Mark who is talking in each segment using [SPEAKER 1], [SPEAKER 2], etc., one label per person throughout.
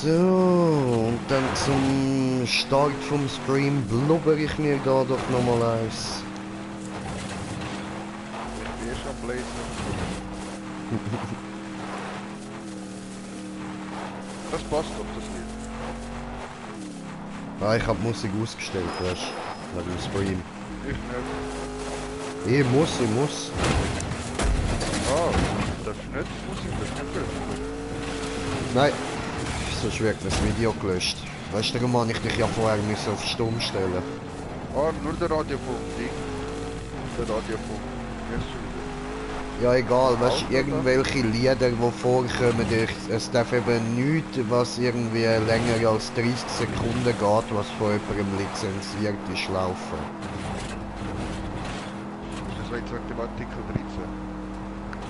[SPEAKER 1] So, und dann zum Start vom Stream blubber ich mir da doch nochmal eins.
[SPEAKER 2] Ich bin schon am Blazen. Das passt doch, das Lied.
[SPEAKER 1] Ah, ich hab Musik ausgestellt, weißt du, wegen dem Stream.
[SPEAKER 2] Ich nicht.
[SPEAKER 1] Ich muss.
[SPEAKER 2] Ah, das ist nicht Musik, das ist nicht gut.
[SPEAKER 1] Nein, sonst wird das Video gelöscht. Weißt du, darum habe ich dich ja vorher müssen auf Stumm stellen.
[SPEAKER 2] Ah, nur der Radiofunk, Ding. Der Radiofunk. Jetzt schon wieder.
[SPEAKER 1] Ja, egal, weißt du, irgendwelche Lieder, die vorkommen, es darf eben nichts, was irgendwie länger als 30 Sekunden geht, was von jemandem lizenziert ist, laufen.
[SPEAKER 2] Das war jetzt im Artikel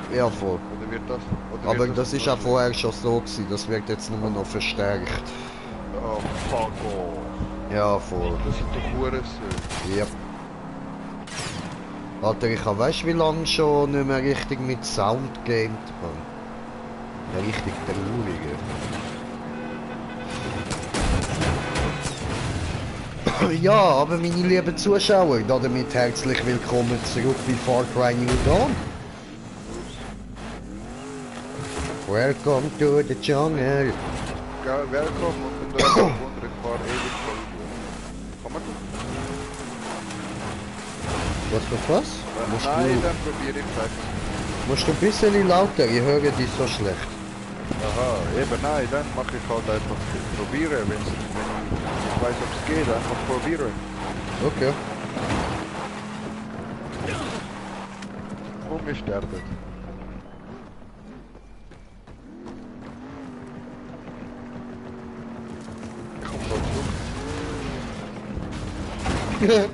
[SPEAKER 2] 13.
[SPEAKER 1] Ja, voll.
[SPEAKER 2] Oder wird das? Oder
[SPEAKER 1] Aber
[SPEAKER 2] wird
[SPEAKER 1] das ist auch vorher schon so gewesen, das wird jetzt nur noch verstärkt.
[SPEAKER 2] Oh, fuck off.
[SPEAKER 1] Ja, voll.
[SPEAKER 2] Das sind doch Hurensohn.
[SPEAKER 1] Yep. Alter, ich hab weißt wie lange schon nicht mehr richtig mit Sound gamed habe. Ja, richtig traurig. Ja, aber meine lieben Zuschauer, damit herzlich willkommen zurück bei Far Cry New Dawn. Welcome to the jungle.
[SPEAKER 2] Ja, welcome und dann wundere ich paar ewig voll. Kann man gut?
[SPEAKER 1] Was?
[SPEAKER 2] Nein, dann probiere ich es.
[SPEAKER 1] Musst du ein bisschen lauter, ich höre dich so schlecht.
[SPEAKER 2] Aha, eben nein, dann mache ich halt einfach probieren, wenn ich weiß, ob es geht, einfach probieren.
[SPEAKER 1] Okay.
[SPEAKER 2] Ungestartet. Ich komm mal zurück.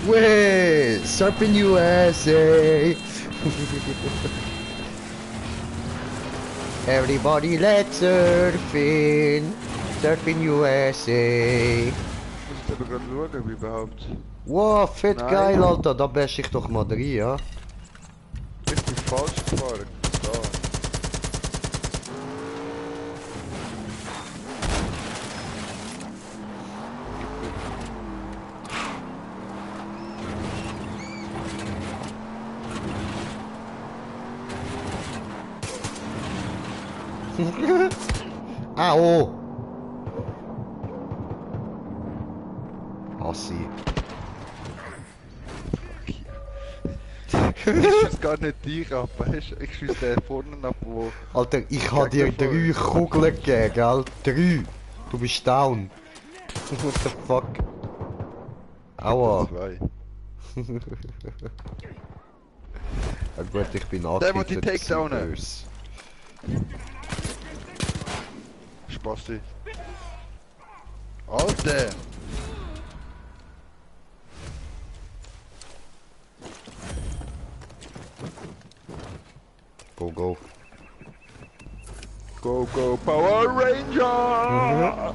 [SPEAKER 1] Way, Surfing USA. Everybody let's surfing, Surfing USA.
[SPEAKER 2] Ich muss aber gerade schauen, wie überhaupt.
[SPEAKER 1] Wow, fett
[SPEAKER 2] Nein.
[SPEAKER 1] geil, Alter, da bash ich doch mal rein, ja?
[SPEAKER 2] Ich bin falsch gefahren. Da.
[SPEAKER 1] Au! Ossi.
[SPEAKER 2] Ich schieß gar nicht dich ab, weißt du? Ich schieß den vorne ab, wo...
[SPEAKER 1] Alter, ich hab dir 3 Kugeln gegeben, gell? 3! Du bist down. What the fuck? Aua.
[SPEAKER 2] 2.
[SPEAKER 1] Ja gut, ich bin
[SPEAKER 2] Der, wo die
[SPEAKER 1] angehittet,
[SPEAKER 2] Takedownen.
[SPEAKER 1] böse.
[SPEAKER 2] Spasti. Alter!
[SPEAKER 1] Go, go.
[SPEAKER 2] Go, go, Power Ranger!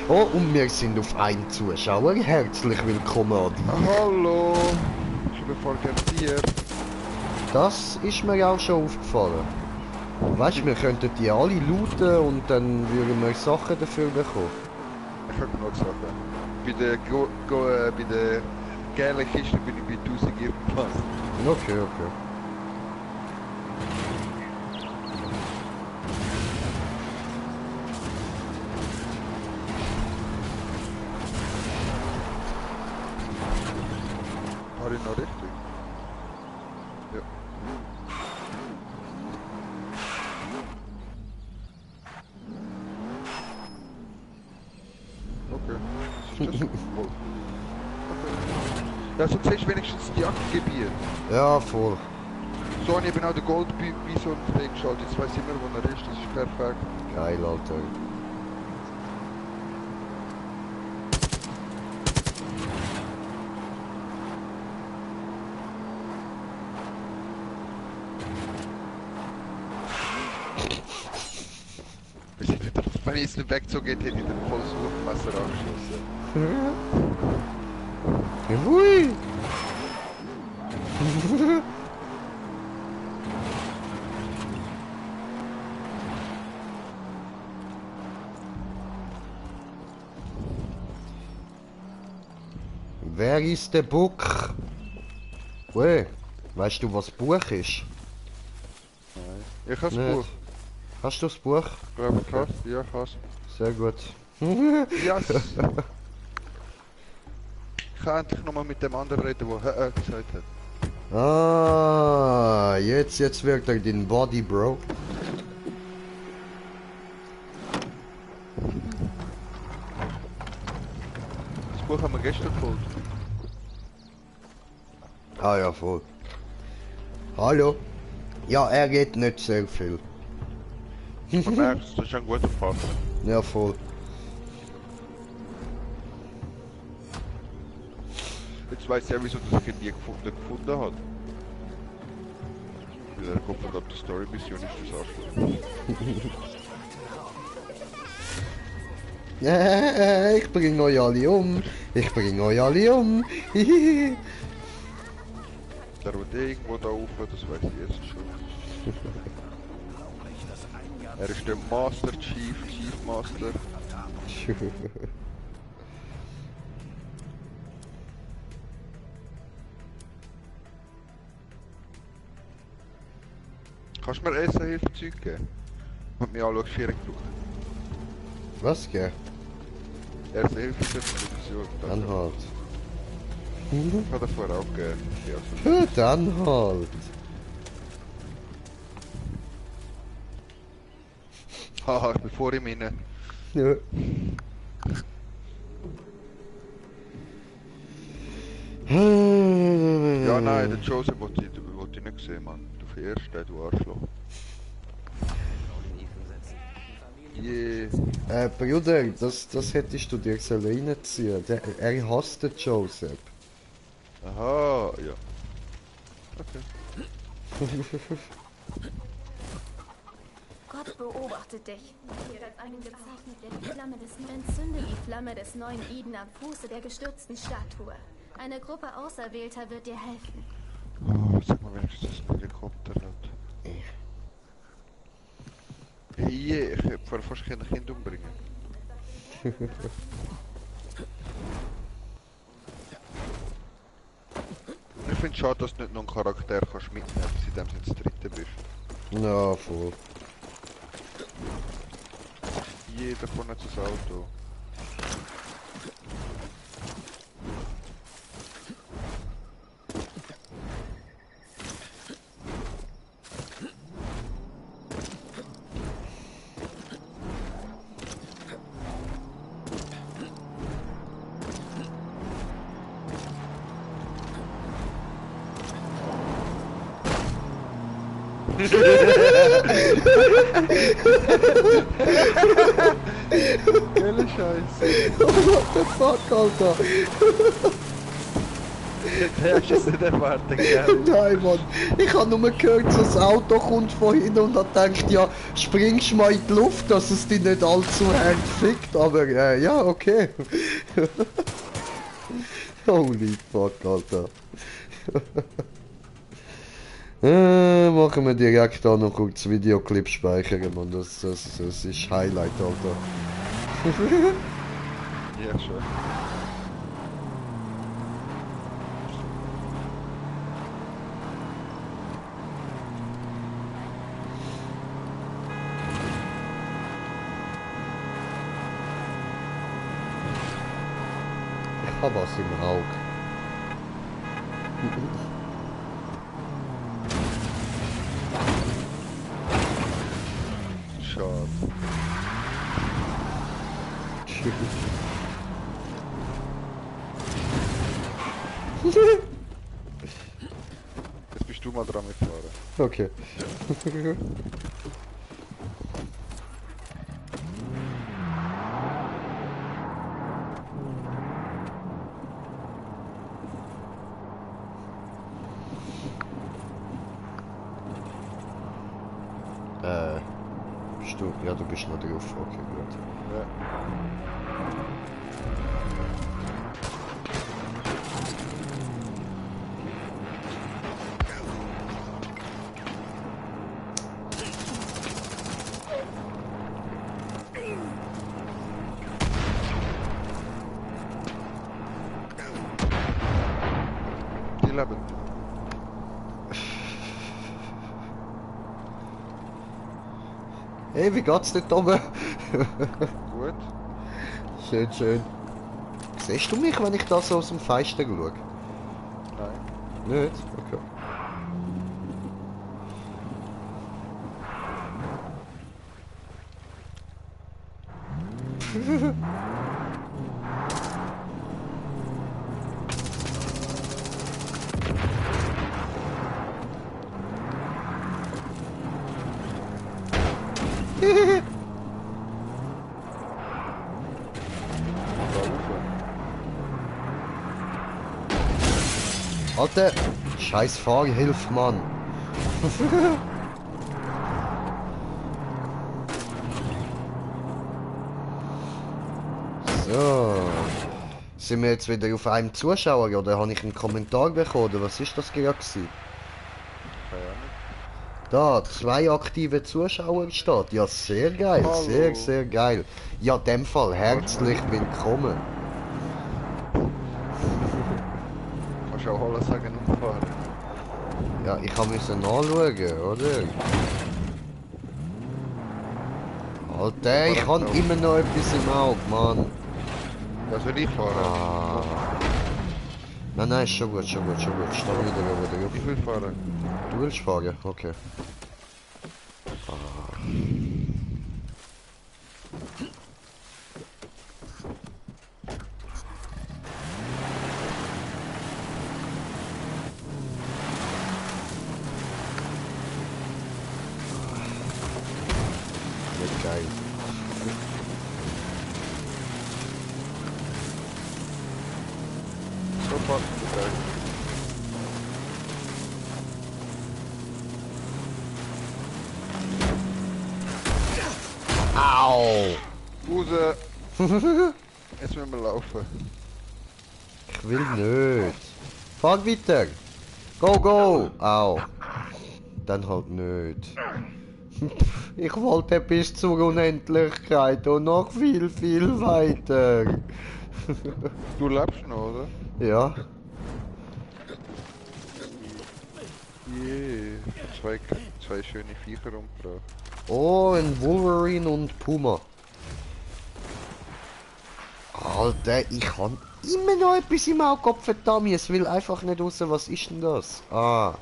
[SPEAKER 1] Oh, und wir sind auf einen Zuschauer. Herzlich willkommen, Adi.
[SPEAKER 2] Hallo! Ich bin voll gern dir.
[SPEAKER 1] Das ist mir auch schon aufgefallen. Weißt du, wir könnten die alle looten und dann würden wir Sachen dafür bekommen.
[SPEAKER 2] Ich hab genug Sachen. Bei der gelben Kiste bin ich bei 1000 irgendwas.
[SPEAKER 1] Okay, okay.
[SPEAKER 2] Habe ich noch richtig? Ja. Okay. Was ist das? Oh. Okay. Ja, so siehst du wenigstens die Jagdgebiete.
[SPEAKER 1] Ja, voll.
[SPEAKER 2] So habe ich eben auch den Goldbison freigeschaltet. Jetzt weiss ich immer, wo er ist. Das ist perfekt.
[SPEAKER 1] Geil, Alter.
[SPEAKER 2] Wenn ich es nicht weggezogen hätte, hätte ich den volles Luftmesser angeschossen.
[SPEAKER 1] Hui! Wer ist der Buck? Ui, weißt du, was Buch ist?
[SPEAKER 2] Nein. Ich habe das
[SPEAKER 1] Nicht.
[SPEAKER 2] Buch.
[SPEAKER 1] Hast du das Buch?
[SPEAKER 2] Ich glaube, ich habe es. Ja, ich habe es.
[SPEAKER 1] Sehr gut.
[SPEAKER 2] Yes! Ich kann endlich nochmal mit dem anderen reden, der gesagt hat.
[SPEAKER 1] Ah, jetzt wirkt er den Body, Bro.
[SPEAKER 2] Das Buch haben wir gestern geholt.
[SPEAKER 1] Ah ja, voll. Hallo? Ja, er geht nicht sehr viel.
[SPEAKER 2] Man merkt, das ist ein guter Partner.
[SPEAKER 1] Ja, voll.
[SPEAKER 2] Jetzt weiss ich auch, wieso das ich ihn nie gefunden hat. Weil er kommt ab der Story-Mission ist das Arschloch.
[SPEAKER 1] Ich bring euch alle um. Ich bring euch alle um.
[SPEAKER 2] Der wird irgendwo da rauf, das weiß ich jetzt schon. Er ist der Master Chief Master. Kannst du mir Essenhilfezeug geben? Und mir anschauen, Scheren gebraucht.
[SPEAKER 1] Was, gell?
[SPEAKER 2] Essenhilfezeug, Munition.
[SPEAKER 1] Anhalt.
[SPEAKER 2] Ich habe das vorher auch gegeben.
[SPEAKER 1] Gut, Anhalt.
[SPEAKER 2] Haha, ich bin vor ihm rein.
[SPEAKER 1] Ja.
[SPEAKER 2] Ja, nein, der Joseph wollte ich nicht sehen, Mann. Du verirrst den, du Arschloch. Yeah.
[SPEAKER 1] Bruder, das hättest du dir sollen reinziehen. Er hasst den Joseph.
[SPEAKER 2] Aha, ja. Okay.
[SPEAKER 3] Gott beobachtet dich. Hier hat einen gezeichnet, der die Flamme entzünde die Flamme des neuen Eden am Fuße der gestürzten Statue. Eine Gruppe Auserwählter wird dir helfen.
[SPEAKER 2] Oh, sag mal, wenigstens ein Helikopter hat. Hey, ich hätte fast keine Kinder umbringen. Ich finde es schade, dass du nicht noch einen Charakter kannst mitnehmen, seitdem du jetzt Dritte bist.
[SPEAKER 1] Ja, voll.
[SPEAKER 2] Jeder von jetzt das Auto. Geile Scheiße.
[SPEAKER 1] What the fuck, Alter?
[SPEAKER 2] Der hast es nicht erwartet, gell?
[SPEAKER 1] Nein, Mann. Ich habe nur gehört, dass das Auto kommt von hinten und habe gedacht, ja, springst mal in die Luft, dass es dich nicht allzu hart fickt. Aber ja, okay. Holy fuck, Alter. Machen wir direkt auch noch kurz Videoclip speichern, Mann. Das ist Highlight, Alter.
[SPEAKER 2] Ja, schon.
[SPEAKER 1] Ich hab was im Auge.
[SPEAKER 2] Schade. Jetzt bist du mal dran mitfahren.
[SPEAKER 1] Okay. Bist du? Ja, du bist noch drauf. Okay, gut.
[SPEAKER 2] Ja. leben.
[SPEAKER 1] Hey, wie geht's dort oben?
[SPEAKER 2] Gut.
[SPEAKER 1] Schön, schön. Siehst du mich, wenn ich da so aus dem Fenster schaue?
[SPEAKER 2] Nein.
[SPEAKER 1] Nicht? Okay. Alter, scheiß Fahrhilfe, Mann. So. Sind wir jetzt wieder auf einem Zuschauer oder habe ich einen Kommentar bekommen? Oder was ist das gerade gewesen?
[SPEAKER 2] Keine Ahnung.
[SPEAKER 1] Da, 2 aktive Zuschauer steht. Ja, sehr geil,
[SPEAKER 2] Hallo.
[SPEAKER 1] sehr, sehr geil. Ja, in dem Fall herzlich willkommen.
[SPEAKER 2] Kannst du auch alles sagen umfahren.
[SPEAKER 1] Ja, ich kann müssen nachschauen, oder? Alter, ich habe immer noch etwas im Auge, Mann.
[SPEAKER 2] Das will ich fahren.
[SPEAKER 1] Ah. Nein, nein, ist schon gut, schon gut, schon gut. Steh wieder
[SPEAKER 2] Ich
[SPEAKER 1] auf.
[SPEAKER 2] will fahren.
[SPEAKER 1] Du willst fahren? Okay. Nicht geil.
[SPEAKER 2] So passt es geil.
[SPEAKER 1] Au!
[SPEAKER 2] Raus! Jetzt müssen wir laufen.
[SPEAKER 1] Ich will nicht. Fahr weiter! Go, go! Au! Dann halt nicht. Ich wollte bis zur Unendlichkeit und noch viel, viel weiter.
[SPEAKER 2] Du lebst noch, oder?
[SPEAKER 1] Ja.
[SPEAKER 2] Yeah. Zwei schöne Viecher umgebracht.
[SPEAKER 1] Oh, ein Wolverine und Puma. Alter, ich kann immer noch etwas im Auge, verdammt. Es will einfach nicht raus. Was ist denn das? Ah.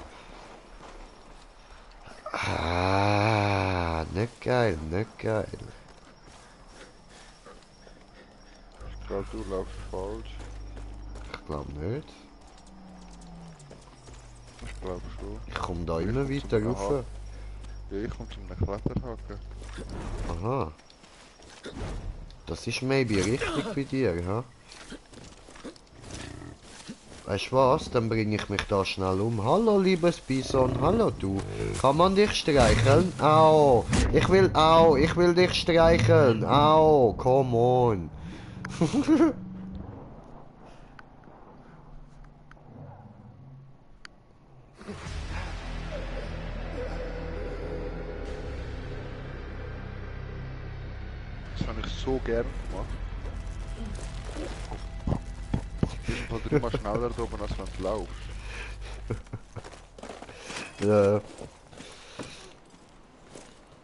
[SPEAKER 1] Ah, nicht geil, nicht geil.
[SPEAKER 2] Ich glaube, du läufst falsch.
[SPEAKER 1] Ich glaube nicht.
[SPEAKER 2] Ich glaube schon.
[SPEAKER 1] Ich komme da immer weiter rauf.
[SPEAKER 2] Ja, ich komme zu einem Kletterhaken.
[SPEAKER 1] Aha. Das ist maybe richtig bei dir, ha? Weißt du was? Dann bringe ich mich da schnell um. Hallo, liebes Bison. Hallo, du. Kann man dich streicheln? Au. Ich will dich streicheln. Au. Come on.
[SPEAKER 2] Das habe ich so gern gemacht. Du bist mal 3-mal schneller da oben, als wenn du laufst.
[SPEAKER 1] Ja.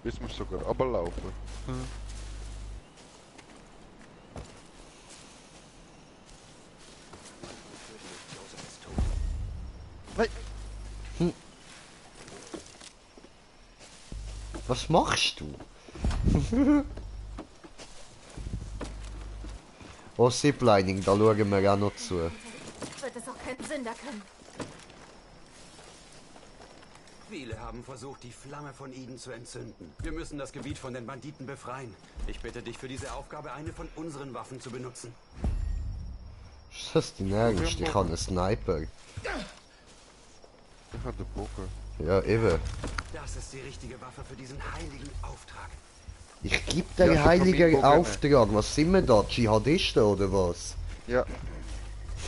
[SPEAKER 2] Jetzt musst du sogar runterlaufen. Nein!
[SPEAKER 1] Was machst du? Oh, Ziplining, da schauen wir auch noch zu.
[SPEAKER 3] Wird es auch keinen Sinn da können.
[SPEAKER 4] Viele haben versucht, die Flamme von Eden zu entzünden. Wir müssen das Gebiet von den Banditen befreien. Ich bitte dich für diese Aufgabe, eine von unseren Waffen zu benutzen.
[SPEAKER 1] Ist das dein Ernst? Ich habe einen Sniper.
[SPEAKER 2] Ich habe den Bogen.
[SPEAKER 1] Ja, eben.
[SPEAKER 4] Das ist die richtige Waffe für diesen heiligen Auftrag.
[SPEAKER 1] Ich gebe dir
[SPEAKER 2] Ja,
[SPEAKER 1] heiligen
[SPEAKER 2] ich kann
[SPEAKER 1] Auftrag. Was sind wir da? Dschihadisten oder was?
[SPEAKER 2] Ja.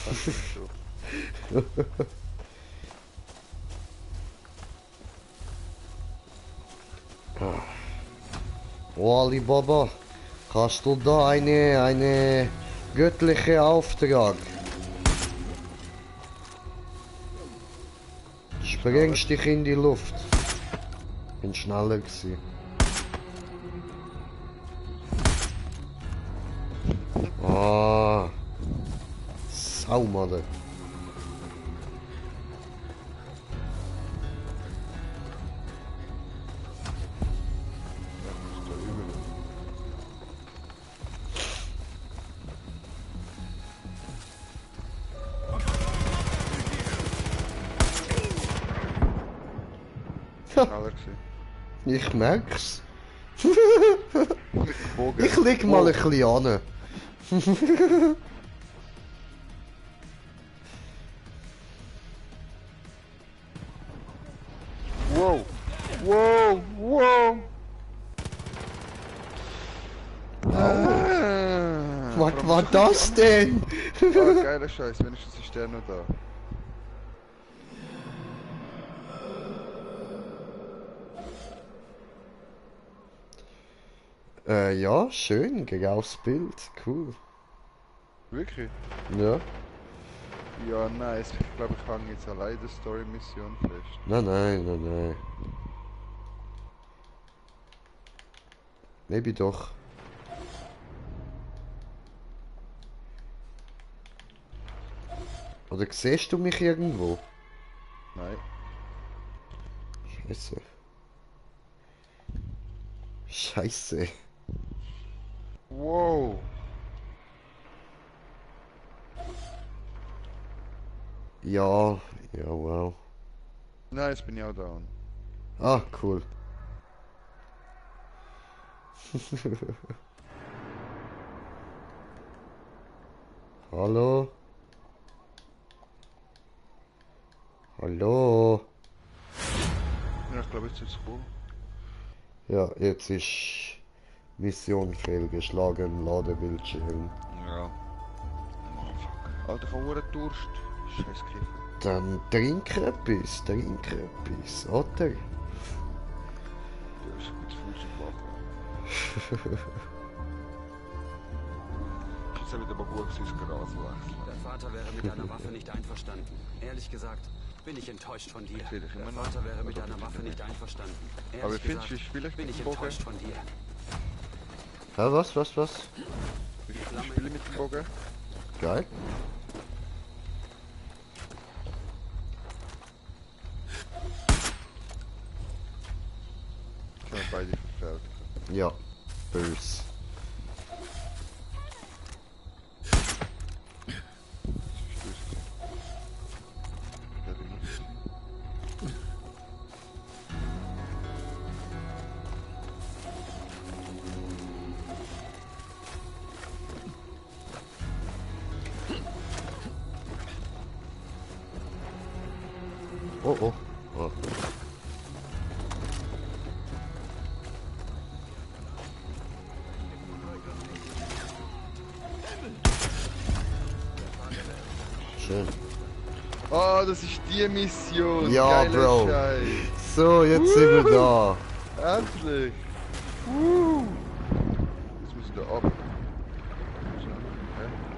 [SPEAKER 2] Das ist so.
[SPEAKER 1] Oh, Alibaba, hast du da eine göttliche Auftrag? Sprengst dich in die Luft. Bin schneller gewesen. Ah. Saumader.
[SPEAKER 2] Schneller gewesen.
[SPEAKER 1] Ich merk's.
[SPEAKER 2] Bogen.
[SPEAKER 1] Ich leg mal ein bisschen an.
[SPEAKER 2] Wow! Wow! Wow!
[SPEAKER 1] Was war das denn?
[SPEAKER 2] Oh, geiler Scheiß, wenigstens ist der noch da.
[SPEAKER 1] Ja, schön, gegen aufs Bild. Cool.
[SPEAKER 2] Wirklich?
[SPEAKER 1] Ja.
[SPEAKER 2] Ja, nice. Ich glaube, ich hänge jetzt allein die Story-Mission fest.
[SPEAKER 1] Nein, nein, nein, nein. Maybe doch. Oder siehst du mich irgendwo?
[SPEAKER 2] Nein.
[SPEAKER 1] Scheiße. Scheiße.
[SPEAKER 2] Wow!
[SPEAKER 1] Ja, ja, wow.
[SPEAKER 2] Nein, jetzt bin ich auch down.
[SPEAKER 1] Ah, cool. Hallo? Hallo?
[SPEAKER 2] Ja, ich glaube, jetzt ist es cool.
[SPEAKER 1] Ja, jetzt ist Mission fehlgeschlagen, Ladebildschirm.
[SPEAKER 2] Ja. Oh, fuck. Alter, ich habe einen Durst. Scheiß Kiffer.
[SPEAKER 1] Dann trink etwas, oder?
[SPEAKER 2] Du hast gut Frühstück gemacht. Jetzt habe ich aber gut ins Gras wechseln.
[SPEAKER 4] Der Vater wäre mit deiner Waffe nicht einverstanden. Ehrlich gesagt, bin ich enttäuscht von dir.
[SPEAKER 2] Erzähl ich immer
[SPEAKER 4] Der
[SPEAKER 2] noch.
[SPEAKER 4] Vater wäre mit
[SPEAKER 2] Oder
[SPEAKER 4] deiner
[SPEAKER 2] bitte
[SPEAKER 4] Waffe
[SPEAKER 2] nicht.
[SPEAKER 4] nicht einverstanden.
[SPEAKER 2] Aber
[SPEAKER 4] Ehrlich
[SPEAKER 2] findest du,
[SPEAKER 4] gesagt,
[SPEAKER 2] ich spiele
[SPEAKER 4] bin
[SPEAKER 2] mit
[SPEAKER 4] ich
[SPEAKER 2] dem Bogen?
[SPEAKER 4] enttäuscht von dir.
[SPEAKER 1] Ja, was?
[SPEAKER 2] Ich spiele mit dem Bogen.
[SPEAKER 1] Geil.
[SPEAKER 2] Ich habe beide verfehlt.
[SPEAKER 1] Ja, bös. Oh, oh. Oh. Schön.
[SPEAKER 2] Oh, das ist die Mission.
[SPEAKER 1] Ja,
[SPEAKER 2] Geiler
[SPEAKER 1] Bro.
[SPEAKER 2] Scheiß.
[SPEAKER 1] So, jetzt sind wir da.
[SPEAKER 2] Endlich. Jetzt müssen wir da ab. Hä?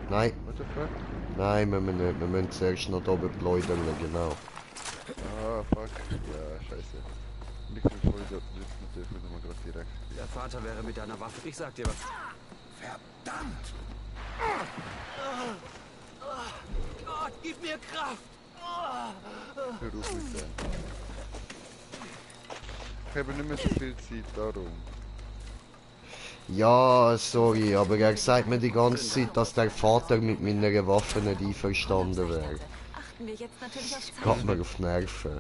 [SPEAKER 1] Nein,
[SPEAKER 2] What the fuck?
[SPEAKER 1] nein, wir müssen nicht. Wir müssen zuerst noch da oben bläudern, genau.
[SPEAKER 2] Ah, fuck. Ja, scheiße. Nicht bevor ich dort sitze, natürlich müssen wir gerade direkt.
[SPEAKER 4] Der Vater wäre mit deiner Waffe. Ich sag dir was. Verdammt! Gott, gib mir Kraft!
[SPEAKER 2] Hör auf mit dem. Ich habe nicht mehr so viel Zeit, darum.
[SPEAKER 1] Ja, sorry, aber er sagt mir die ganze Zeit, dass der Vater mit meiner Waffe nicht einverstanden wäre.
[SPEAKER 5] Achten wir jetzt natürlich aufs
[SPEAKER 1] Geht mir auf die Nerven.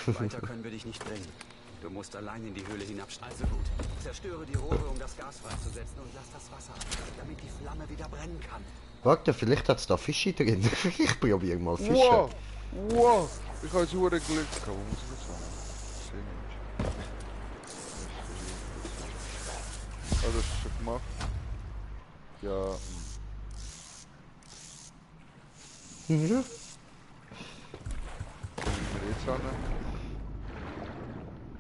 [SPEAKER 4] Weiter können wir dich nicht bringen. Du musst allein in die Höhle hinabsteigen. Also gut. Zerstöre die Rohre, um das Gas freizusetzen und lass das Wasser ab, damit die Flamme wieder brennen kann.
[SPEAKER 1] Warte, vielleicht hat es da Fische drin. Ich probiere mal Fische.
[SPEAKER 2] Wow! Wow! Ich habe jetzt nur Glück gehabt. Wo muss ich das sagen? Ah, das ist schon gemacht. Ja.
[SPEAKER 1] Ja.
[SPEAKER 2] Wo sind wir jetzt an?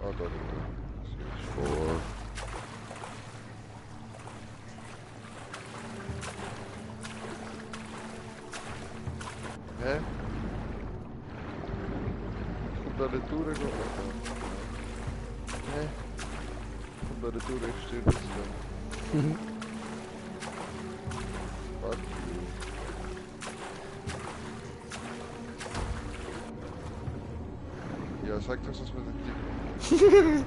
[SPEAKER 2] Ah, da.
[SPEAKER 1] Oh.
[SPEAKER 2] Hä? da Retour gehen. Hä? Von der Retour ich stirb jetzt dann. Fuck you. Ja, sag doch, was wir denn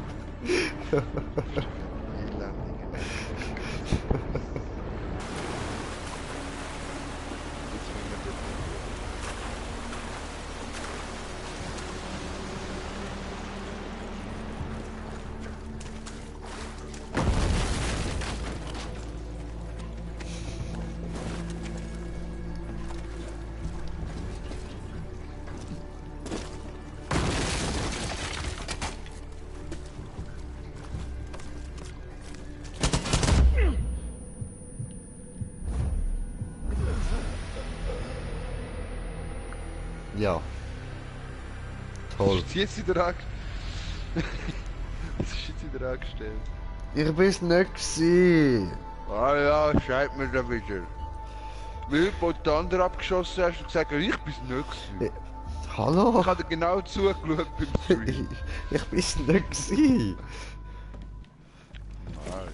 [SPEAKER 1] Ja. Toll.
[SPEAKER 2] Was ist jetzt wieder angestellt? Was ist jetzt wieder angestellt?
[SPEAKER 1] Ich bin's nicht gsi.
[SPEAKER 2] Ah ja, schreibt mir da wieder. Weil du den anderen abgeschossen hast und gesagt, ich bin's nicht gewesen.
[SPEAKER 1] Hallo?
[SPEAKER 2] Ich habe dir genau zugeschaut beim Stream.
[SPEAKER 1] Ich bin's nicht gsi.
[SPEAKER 2] Nein.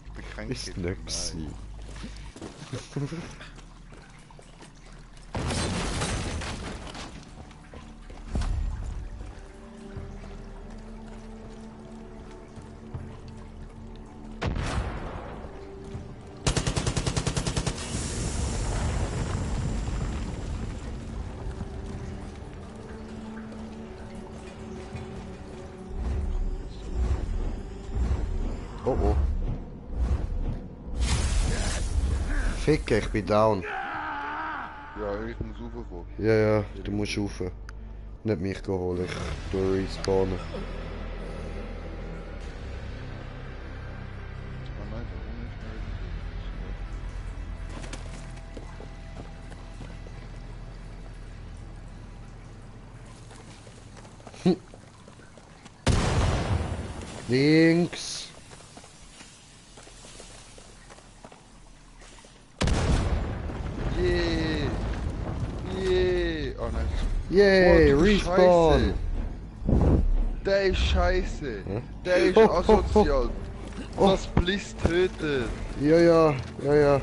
[SPEAKER 2] Ich bin kein
[SPEAKER 1] Ist
[SPEAKER 2] Kind,
[SPEAKER 1] nicht
[SPEAKER 2] nein.
[SPEAKER 1] gsi. Oh oh. Ficke, ich bin down.
[SPEAKER 2] Ja, ich muss raufkommen.
[SPEAKER 1] Ja, ja, du musst rauf. Nicht mich holen, ich tu respawnen.
[SPEAKER 2] Ah nein, warum nicht?
[SPEAKER 1] Links.
[SPEAKER 2] Yeah! Yeah! Oh nein.
[SPEAKER 1] Yay,
[SPEAKER 2] Oh, du
[SPEAKER 1] respawn.
[SPEAKER 2] Scheiße. Der ist scheiße.
[SPEAKER 1] Hä?
[SPEAKER 2] Der ist
[SPEAKER 1] Oh,
[SPEAKER 2] asozial.
[SPEAKER 1] oh.
[SPEAKER 2] Das Bliss tötet.
[SPEAKER 1] Ja, ja, ja, ja.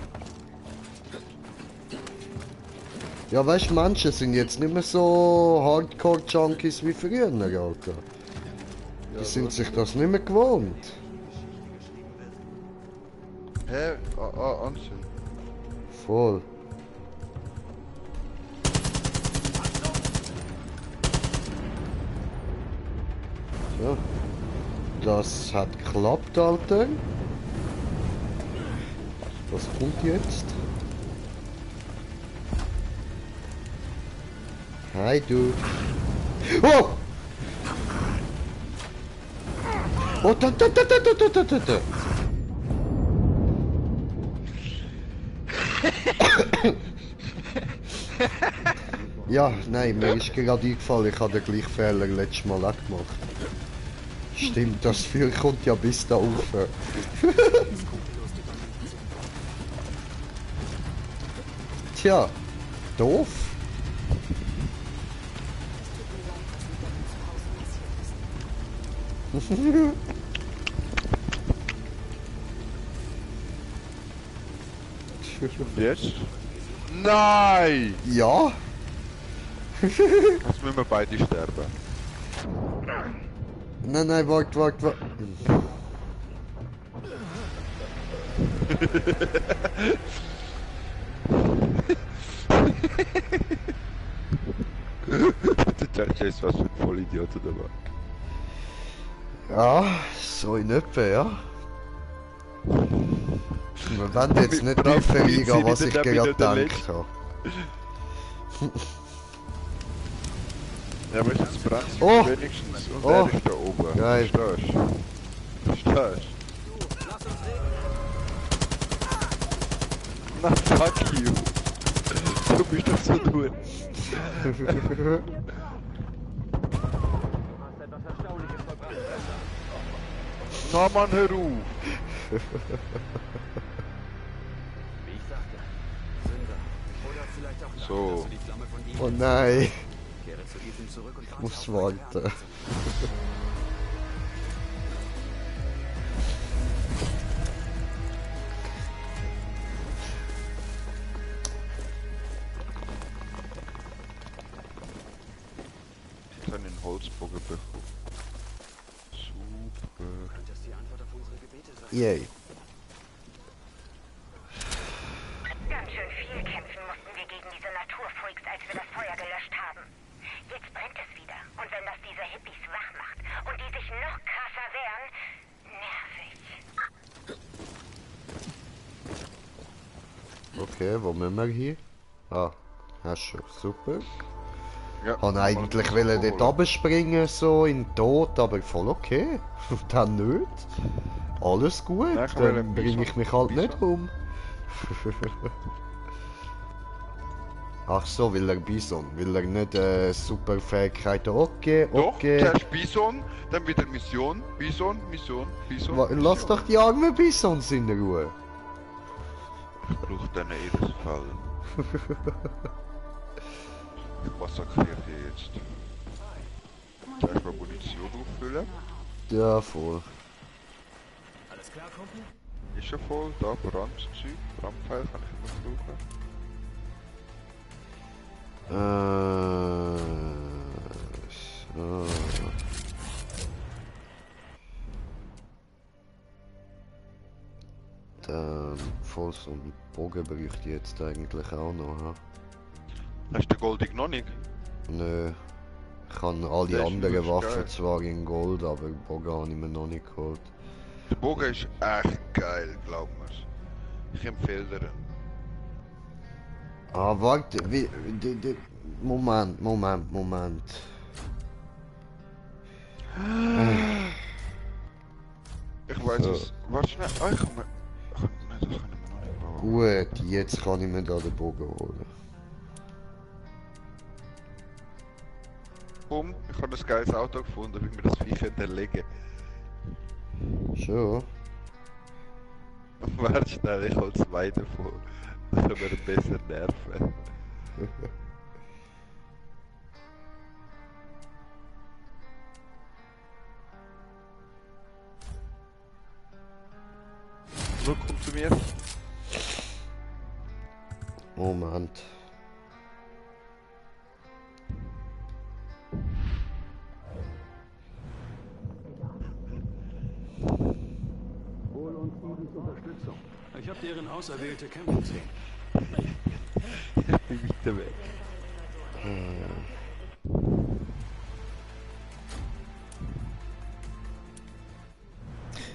[SPEAKER 1] Ja, weißt du, Menschen sind jetzt nicht mehr so Hardcore-Junkies wie früher, Alter. Die sind sich das nicht mehr gewohnt.
[SPEAKER 2] Hä? Anschön.
[SPEAKER 1] Voll. So. Das hat geklappt, Alter. Was kommt jetzt? Hi, du. Oh! Oh, da. Ja, nein, mir ist gerade eingefallen, ich habe den gleichen Fehler letztes Mal auch gemacht. Stimmt, das Feuer kommt ja bis da rauf. Tja, doof.
[SPEAKER 2] Jetzt? Nein!
[SPEAKER 1] Ja?
[SPEAKER 2] Jetzt müssen wir beide sterben.
[SPEAKER 1] Nein, warte.
[SPEAKER 2] Der Scheiß, was für ein Vollidiot oder was?
[SPEAKER 1] Ja, so in etwa, ja. Wir werden jetzt nicht
[SPEAKER 2] Mit
[SPEAKER 1] tiefer
[SPEAKER 2] Bravo
[SPEAKER 1] eingehen, was
[SPEAKER 2] sind
[SPEAKER 1] ich
[SPEAKER 2] wir dann
[SPEAKER 1] gerade
[SPEAKER 2] wieder der
[SPEAKER 1] denke.
[SPEAKER 2] Ja, aber jetzt bremst
[SPEAKER 1] Oh!
[SPEAKER 2] wenigstens und
[SPEAKER 1] Oh!
[SPEAKER 2] er ist da oben.
[SPEAKER 1] Geil.
[SPEAKER 2] Verstehst du? Verstehst
[SPEAKER 4] Lass uns reden.
[SPEAKER 2] du? Na, fuck you. Du bist doch so dumm.
[SPEAKER 4] Du hast etwas Erstaunliches vollbracht.
[SPEAKER 2] Na Mann, hör auf.
[SPEAKER 4] Wie ich sagte, Sünder oder vielleicht
[SPEAKER 2] So.
[SPEAKER 4] Die Flamme von ihm.
[SPEAKER 1] Oh nein,
[SPEAKER 4] Kehre zu Ethan zurück und
[SPEAKER 1] ich muss
[SPEAKER 4] warte auf meine
[SPEAKER 1] warten.
[SPEAKER 2] Jetzt habe ich einen Holzbogen bekommen. Super.
[SPEAKER 4] Könnte es die Antwort auf unsere Gebete sein?
[SPEAKER 1] Yay.
[SPEAKER 6] Ganz schön viel kämpfen mussten wir gegen diese Naturfreaks, als wir das Feuer gelöscht haben. Jetzt brennt es wieder. Und wenn das diese Hippies wach macht und die sich noch krasser wehren, nervig.
[SPEAKER 1] Okay, wo müssen wir hier? Ah, hast schon, super.
[SPEAKER 2] Ja,
[SPEAKER 1] Ich wollte eigentlich dort runterspringen, so in den Tod, aber voll okay. Dann nicht. Alles gut,
[SPEAKER 2] Nein, ich will
[SPEAKER 1] dann
[SPEAKER 2] einen
[SPEAKER 1] bringe ich
[SPEAKER 2] Bison.
[SPEAKER 1] mich halt
[SPEAKER 2] Bison.
[SPEAKER 1] nicht um. Ach so, will er Bison, will er nicht super Fähigkeiten. Okay,
[SPEAKER 2] Doch,
[SPEAKER 1] okay.
[SPEAKER 2] zuerst Bison, dann wieder Mission, Bison, Mission, Bison.
[SPEAKER 1] Lass
[SPEAKER 2] Mission.
[SPEAKER 1] doch die armen Bisons in Ruhe.
[SPEAKER 2] Ich brauche dann jedes Fall. Ich massakriere die jetzt. Zuerst mal Munition auffüllen.
[SPEAKER 1] Ja, voll.
[SPEAKER 4] Alles klar, Kumpel?
[SPEAKER 2] Ist schon voll, da Brandzeug, Brandpfeil kann ich immer brauchen.
[SPEAKER 1] So. Dann voll so einen Bogen bräuchte ich jetzt eigentlich auch noch. Ha?
[SPEAKER 2] Hast du den Goldig noch nicht?
[SPEAKER 1] Nö. Ich habe alle
[SPEAKER 2] Der ist
[SPEAKER 1] anderen
[SPEAKER 2] wirklich
[SPEAKER 1] Waffen
[SPEAKER 2] geil.
[SPEAKER 1] zwar in Gold, aber den Bogen habe ich mir noch nicht geholt.
[SPEAKER 2] Der Bogen ist echt geil, glaub mir's. Ich empfehle dir.
[SPEAKER 1] Ah, warte, Moment.
[SPEAKER 2] Ich weiß
[SPEAKER 1] So.
[SPEAKER 2] es. Warte schnell. Ah, ich kann mir... Nein, das kann ich mir noch nicht bauen.
[SPEAKER 1] Gut, jetzt kann ich mir da den Bogen holen.
[SPEAKER 2] Komm, ich habe ein geiles Auto gefunden, wie wir das Viech hinterlegen.
[SPEAKER 1] Schon?
[SPEAKER 2] Warte schnell, ich hol zwei davon. Dann können wir ihn besser nerven. So, komm zu mir.
[SPEAKER 1] Moment.
[SPEAKER 4] Hol uns Edens Unterstützung. Ich habe deren auserwählte kämpfen sehen.
[SPEAKER 2] Ich bin weiter weg.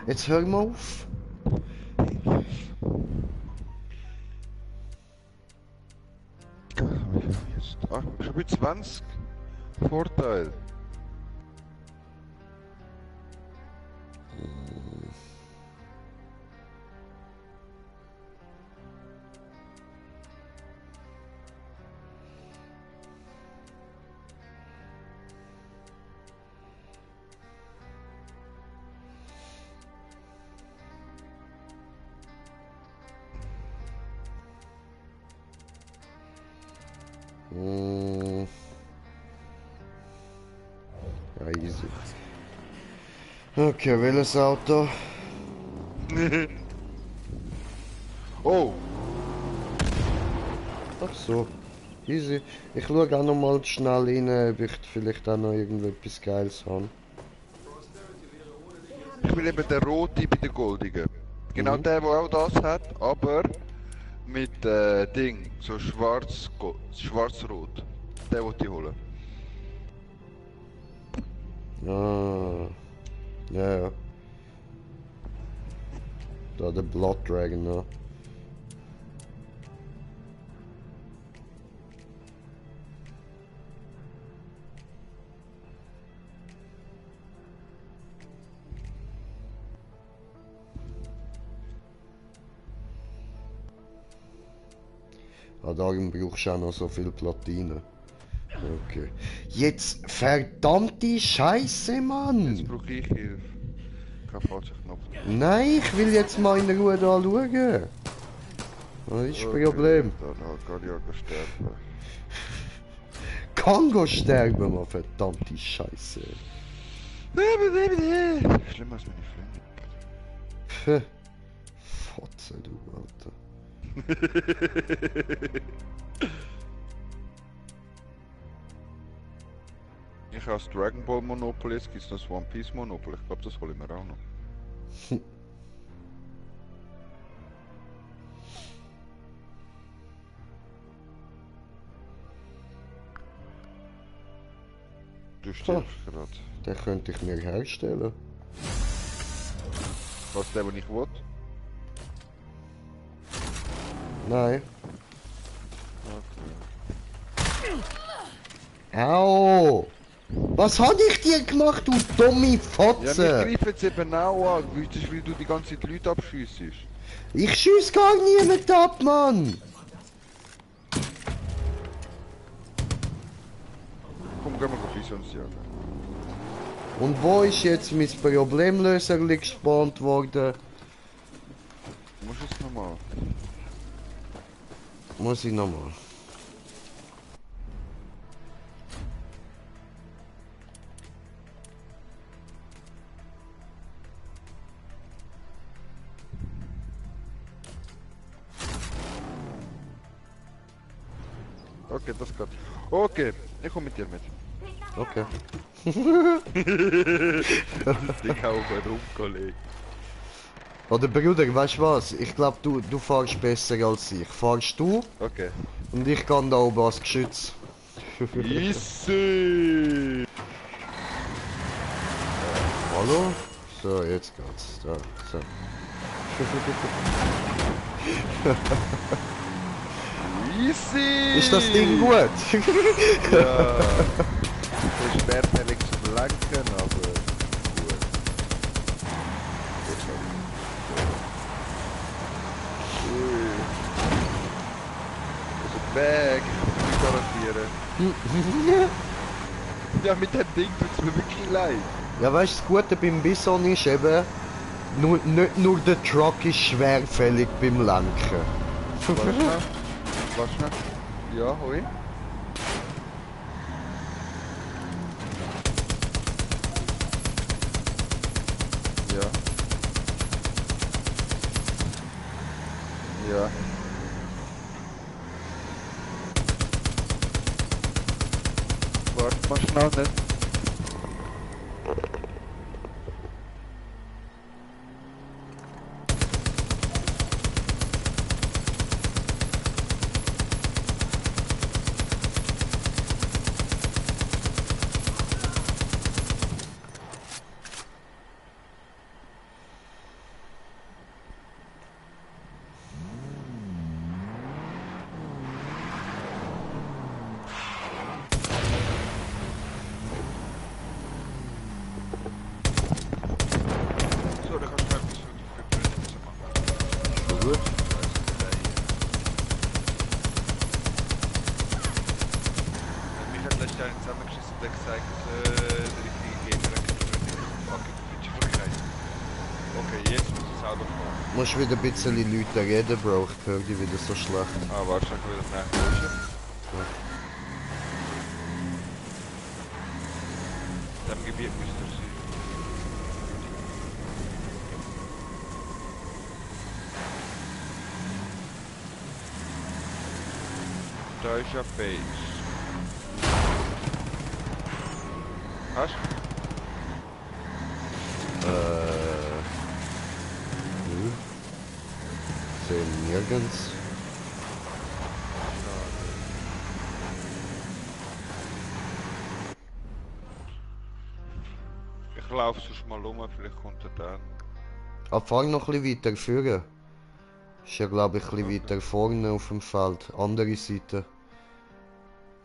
[SPEAKER 1] Jetzt hör mal auf.
[SPEAKER 2] Jetzt. Ah, schon bei 20. Vorteil.
[SPEAKER 1] Hm. Ja, easy. Okay, welches Auto?
[SPEAKER 2] Oh,
[SPEAKER 1] Ach so, easy. Ich schaue auch noch mal schnell rein, ob ich vielleicht auch noch irgendetwas Geiles habe.
[SPEAKER 2] ich will eben der rote bei der goldigen. Genau
[SPEAKER 1] Mhm.
[SPEAKER 2] der auch das hat, aber mit Ding, so schwarz-rot. Der wollte ich holen.
[SPEAKER 1] Ah, ja, ja. Da der Blood Dragon, ne? Ah, darum brauchst du auch noch so viel Platine. Okay. Jetzt verdammte Scheiße,
[SPEAKER 2] Jetzt
[SPEAKER 1] Mann!
[SPEAKER 2] brauche ich Hilfe. Kein falscher Knopf.
[SPEAKER 1] Nein, ich will jetzt mal in Ruhe da schauen. Das ist das Problem.
[SPEAKER 2] Dann halt Guardian sterben.
[SPEAKER 1] Kongo sterben wir, verdammte Scheiße.
[SPEAKER 2] Schlimmer als meine Freunde.
[SPEAKER 1] Pff. Fotze, du Alter.
[SPEAKER 2] Ich habe das Dragon Ball Monopoly, jetzt gibt es noch das One Piece Monopoly. Ich glaube, das hole ich mir auch noch. Du stirbst gerade.
[SPEAKER 1] Den könnte ich mir herstellen.
[SPEAKER 2] Was der, den ich will?
[SPEAKER 1] Nein. Au! Was hab ich dir gemacht, du dumme
[SPEAKER 2] Ja, mich
[SPEAKER 1] Fotze?
[SPEAKER 2] greifen jetzt eben auch an, weil du die ganze Zeit Leute abschiessest.
[SPEAKER 1] Ich schieß gar niemand ab, Mann!
[SPEAKER 2] Komm, gehen wir Bisons jagen.
[SPEAKER 1] Und wo ist jetzt mein Problemlöser gespawnt worden?
[SPEAKER 2] Du musst es nochmal.
[SPEAKER 1] Muss ich nochmal.
[SPEAKER 2] Okay, das geht. Okay, ich komme mit dir mit.
[SPEAKER 1] Okay.
[SPEAKER 2] Ich hau rum, Kollege.
[SPEAKER 1] Oder Bruder, weißt du was? Ich glaube, du fahrst besser als ich. Fahrst du
[SPEAKER 2] Okay.
[SPEAKER 1] und ich kann da oben als Geschütz.
[SPEAKER 2] Easy!
[SPEAKER 1] Hallo? So, jetzt geht's. Da, so.
[SPEAKER 2] Easy!
[SPEAKER 1] Ist das Ding gut?
[SPEAKER 2] Ja. Es ist schwerfällig zum Lenken, aber gut. Jetzt schon. Ui. Also weg, ich garantieren. Ja, mit dem Ding tut's mir wirklich leid.
[SPEAKER 1] Ja, weißt du, das Gute beim Bison ist eben, nicht nur der Truck ist schwerfällig beim Lenken.
[SPEAKER 2] Warte schnell. Warte schnell. Ja, hoi. Ja. Ja. Warte mal schnell nicht. So, da kannst du halt nicht wirklich machen.
[SPEAKER 1] Schon gut.
[SPEAKER 2] Mich hat letztes Jahr zusammengeschissen und gesagt, der richtige Gegner hat fucking Pitchverkehr. Okay, jetzt muss das Auto fahren.
[SPEAKER 1] Du musst wieder ein bisschen Leute reden, Bro. Ich höre dich wieder so schlecht.
[SPEAKER 2] Ah, warte, schau wieder nach Hause. In dem Gebiet müsste er sein. Da ist ja Base. Hast du?
[SPEAKER 1] Nö. Sehen nirgends.
[SPEAKER 2] Ich laufe sonst mal rum, vielleicht kommt er dann.
[SPEAKER 1] Ah, fahr noch ein bisschen weiter führen. Ist ja, glaube ich, ein bisschen weiter vorne auf dem Feld. Andere Seite.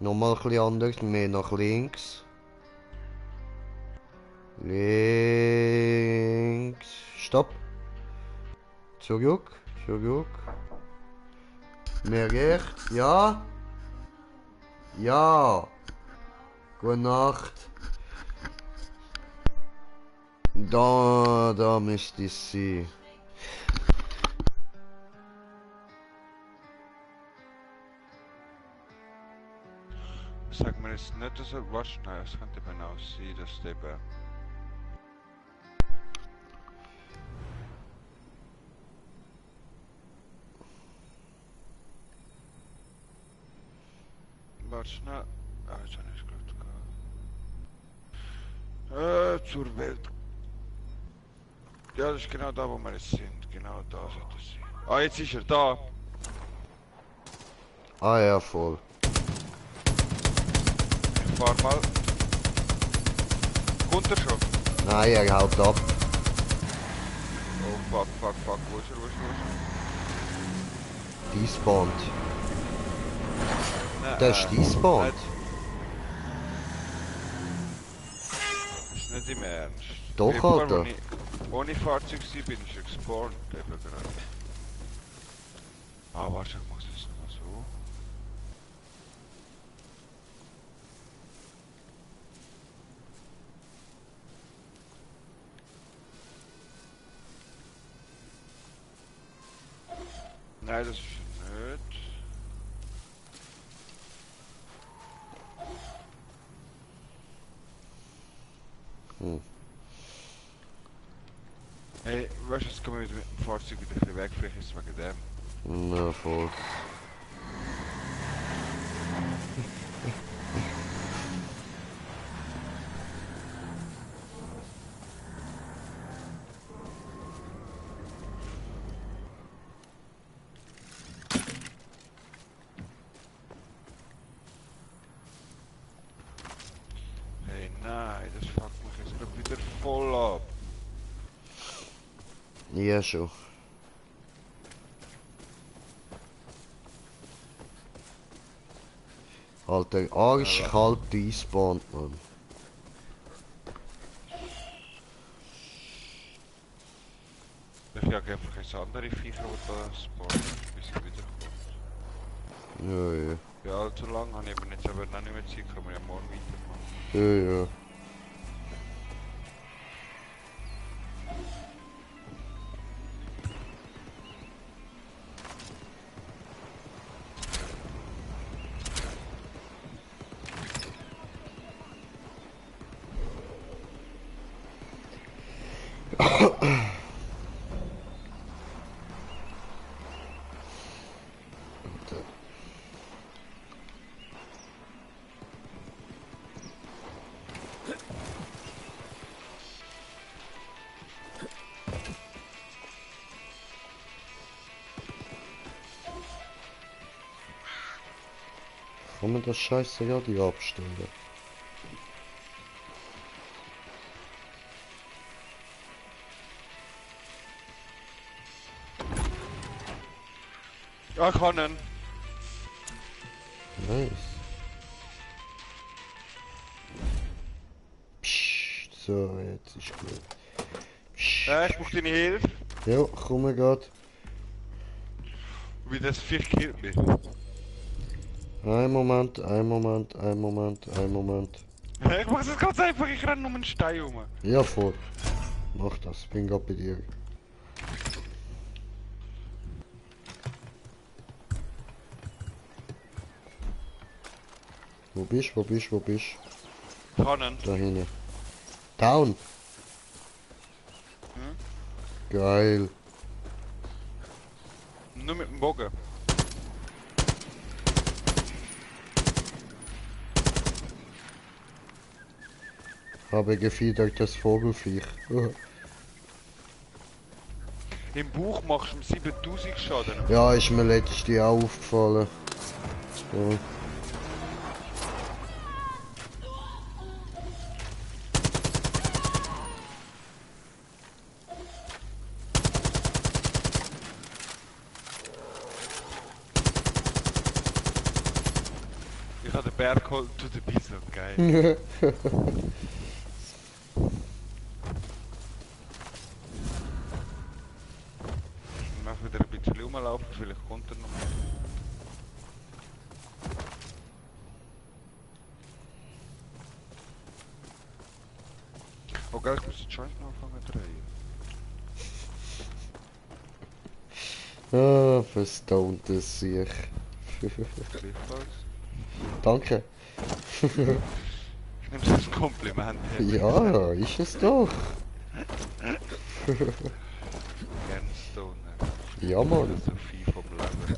[SPEAKER 1] Nochmal ein bisschen anders, mehr nach links. Links. Stopp. Zurück, zurück. Mehr rechts. Ja. Ja. Gute Nacht. Da müsste es sein.
[SPEAKER 2] wir jetzt nicht so... Was? Nein, es könnte eben auch sein, dass es eben... Warte schnell. Ah, jetzt habe ich es gerade zur Welt. Ja, das ist genau da, wo wir jetzt sind. Genau da sollte es sein. Ah, jetzt ist er da.
[SPEAKER 1] Ah ja, voll.
[SPEAKER 2] Ich fahr mal. Kommt er schon?
[SPEAKER 1] Nein, er haut ab.
[SPEAKER 2] Oh, fuck. Wo ist er?
[SPEAKER 1] Despawnt.
[SPEAKER 2] Nein,
[SPEAKER 1] Der ist despawnt.
[SPEAKER 2] Ist nicht im Ernst.
[SPEAKER 1] Doch,
[SPEAKER 2] Überall,
[SPEAKER 1] Alter.
[SPEAKER 2] wo ich ohne Fahrzeug war, bin ich gespawnt. Eben gerade. Ah, warte, ich muss das noch so. Nein, das ist nicht. Hey, weißt du, jetzt kommen wir mit dem Fahrzeug wieder ein bisschen weg, vielleicht ist es wegen dem.
[SPEAKER 1] Ja, voll.
[SPEAKER 2] Hey, nein, das fuckt mich jetzt gerade wieder voll ab.
[SPEAKER 1] Ja, schon. Alter, arschkalt despawnt, man.
[SPEAKER 2] Ich jage einfach jetzt andere Viecher, die da spawnen, bis sie wiederkommen.
[SPEAKER 1] Ja, ja.
[SPEAKER 2] Ja, allzu lang habe ich aber jetzt aber noch nicht mehr Zeit, können wir ja morgen weitermachen.
[SPEAKER 1] Ja, ja. Kann man das scheiße ja die abstellen?
[SPEAKER 2] Ja, kann ihn.
[SPEAKER 1] Nice. Psst, so, jetzt ist gut. Psst.
[SPEAKER 2] Ja, ich brauche deine Hilfe.
[SPEAKER 1] Ja, komm grad.
[SPEAKER 2] Wie das Viech killt mich.
[SPEAKER 1] Ein Moment, ein Moment, ein Moment, ein Moment.
[SPEAKER 2] Ich mach das ganz einfach, ich renne um einen Stein rum.
[SPEAKER 1] Ja, voll. Mach das, bin grad bei dir. Wo bist, wo bist, wo bist?
[SPEAKER 2] Kann ihn.
[SPEAKER 1] Da hinten. Down! Geil.
[SPEAKER 2] Nur mit dem Bogen.
[SPEAKER 1] Habe gefiedertes Vogelfiech.
[SPEAKER 2] Im Bauch machst du ihm 7000 Schaden.
[SPEAKER 1] Ja, ist mir letztens auch aufgefallen. Ja.
[SPEAKER 2] Ich habe den Bär geholt to the Bison, geil. Ich mach wieder ein bisschen rumlaufen, vielleicht kommt er noch. Oh geil, ich muss den Joint noch anfangen zu drehen.
[SPEAKER 1] Ah, verstauntes sich.
[SPEAKER 2] Gleichfalls.
[SPEAKER 1] Danke.
[SPEAKER 2] Ich nehme es als Kompliment.
[SPEAKER 1] Ja, ist es doch.
[SPEAKER 2] Gernstone.
[SPEAKER 1] Ja, Mann.
[SPEAKER 2] So viel vom Leben.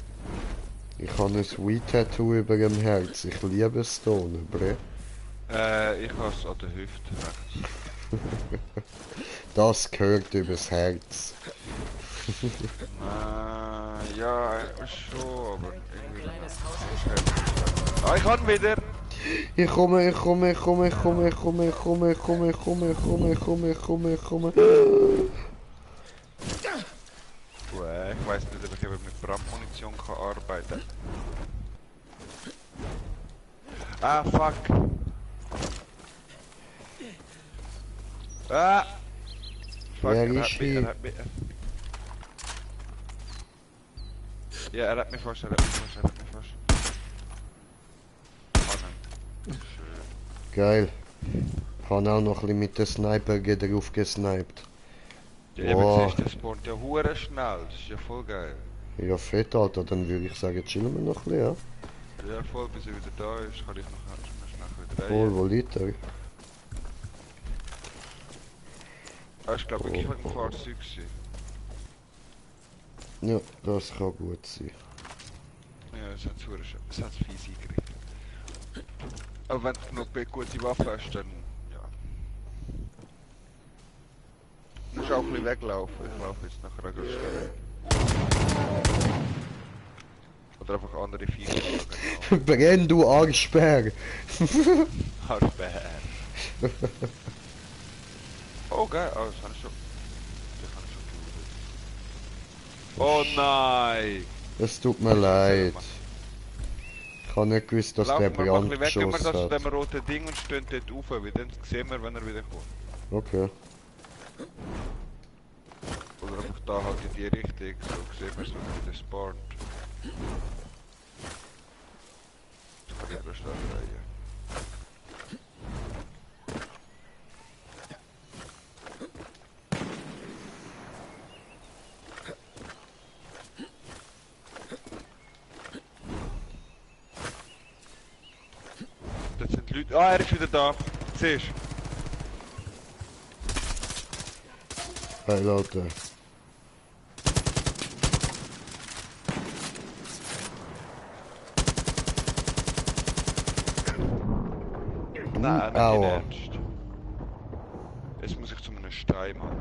[SPEAKER 1] Ich habe ein Sweet-Tattoo über dem Herz. Ich liebe Stone, bre.
[SPEAKER 2] Ich habe es an der Hüfte.
[SPEAKER 1] Das gehört übers Herz.
[SPEAKER 2] Ja, schon, aber irgendwie... Ah, ich kann wieder!
[SPEAKER 1] Ich komme.
[SPEAKER 2] Ich weiß nicht, ob ich eben mit Brandmunition kann arbeiten. Ah, fuck! Ah! Fuck,
[SPEAKER 1] Wer
[SPEAKER 2] er
[SPEAKER 1] ist
[SPEAKER 2] hat mich,
[SPEAKER 1] hier?
[SPEAKER 2] er hat mich... Ja, er hat mich fast, er hat mich fast.
[SPEAKER 1] Geil. Ich habe auch noch ein bisschen mit dem Sniper drauf gesniped.
[SPEAKER 2] Ja, eben,
[SPEAKER 1] Wow.
[SPEAKER 2] siehst du, der spawnt ja hure schnell, das ist ja voll geil.
[SPEAKER 1] Ja, fett, Alter. Dann würde ich sagen, chillen wir noch ein bisschen, ja?
[SPEAKER 2] Ja, voll, bis er wieder da ist, kann ich noch schnell wieder
[SPEAKER 1] Voll,
[SPEAKER 2] rein.
[SPEAKER 1] wo liegt er?
[SPEAKER 2] Ah, ich glaube, wirklich ein Fahrzeug gewesen.
[SPEAKER 1] Ja, das kann gut sein.
[SPEAKER 2] Ja, es hat fies eingegriffen. Aber wenn du noch eine gute Waffe hast, dann... ja. Du musst auch ein bisschen weglaufen, ich laufe jetzt nachher ganz schnell. Oder einfach andere Viecher schlagen.
[SPEAKER 1] Brenn, du Arschbär!
[SPEAKER 2] Hardbär. Oh geil, oh, das habe ich schon... Das habe ich schon geholt. Oh nein!
[SPEAKER 1] Es tut mir leid. Ich habe nicht gewusst, dass der
[SPEAKER 2] Laufen wir mal ein
[SPEAKER 1] Brand
[SPEAKER 2] bisschen weg, immer
[SPEAKER 1] geschossen
[SPEAKER 2] das zu
[SPEAKER 1] hat.
[SPEAKER 2] dem roten Ding und stehen dort rauf, weil dann sehen wir, wenn er wieder kommt.
[SPEAKER 1] Okay.
[SPEAKER 2] Oder einfach da halt in die Richtung, so sehen wir es, wenn er wieder spawnt. Das kann ich aber schnell drehen. Das sind Leute. Ah, er ist wieder da. Siehst du?
[SPEAKER 1] Hey Leute.
[SPEAKER 2] Nein, nicht in
[SPEAKER 1] Aua.
[SPEAKER 2] Ernst. Jetzt muss ich zu einem Stein machen.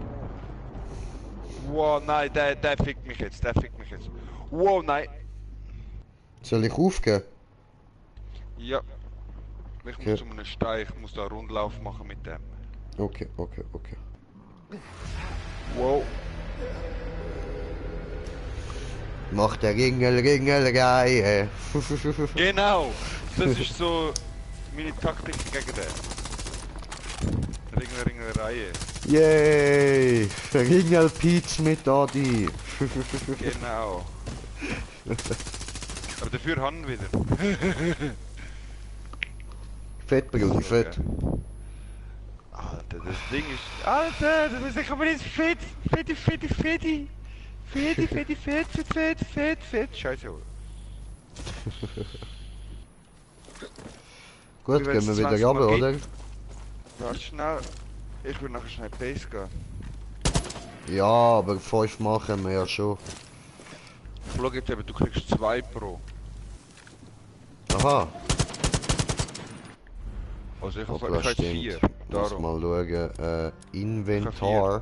[SPEAKER 2] Wow, nein, der fickt mich jetzt, Wow, nein.
[SPEAKER 1] Soll ich aufgeben?
[SPEAKER 2] Ja. Ich
[SPEAKER 1] Okay.
[SPEAKER 2] muss zu einem Stein, ich muss da einen Rundlauf machen mit dem.
[SPEAKER 1] Okay.
[SPEAKER 2] Wow.
[SPEAKER 1] Mach der Ringel-Reihe.
[SPEAKER 2] Genau! Das ist so meine Taktik gegen den. Reihe.
[SPEAKER 1] Yay! Ringel-Peach mit Adi.
[SPEAKER 2] Genau. Aber dafür haben wir wieder.
[SPEAKER 1] Fett, Bruder, fett.
[SPEAKER 2] Alter, das Ding ist... Alter, das ist aber nicht fett! Fett! Scheiße.
[SPEAKER 1] Gut,
[SPEAKER 2] Wie
[SPEAKER 1] gehen
[SPEAKER 2] wenn's
[SPEAKER 1] wir wieder
[SPEAKER 2] 20
[SPEAKER 1] runter,
[SPEAKER 2] Mal
[SPEAKER 1] oder?
[SPEAKER 2] Warte schnell. Ich will nachher schnell Base gehen.
[SPEAKER 1] Ja, aber 5 machen wir ja schon.
[SPEAKER 2] Schau jetzt eben, du kriegst 2 pro.
[SPEAKER 1] Aha.
[SPEAKER 2] Also ich
[SPEAKER 1] Hoppla,
[SPEAKER 2] habe jetzt
[SPEAKER 1] stimmt.
[SPEAKER 2] 4.
[SPEAKER 1] Muss
[SPEAKER 2] Darum.
[SPEAKER 1] mal schauen. Inventar.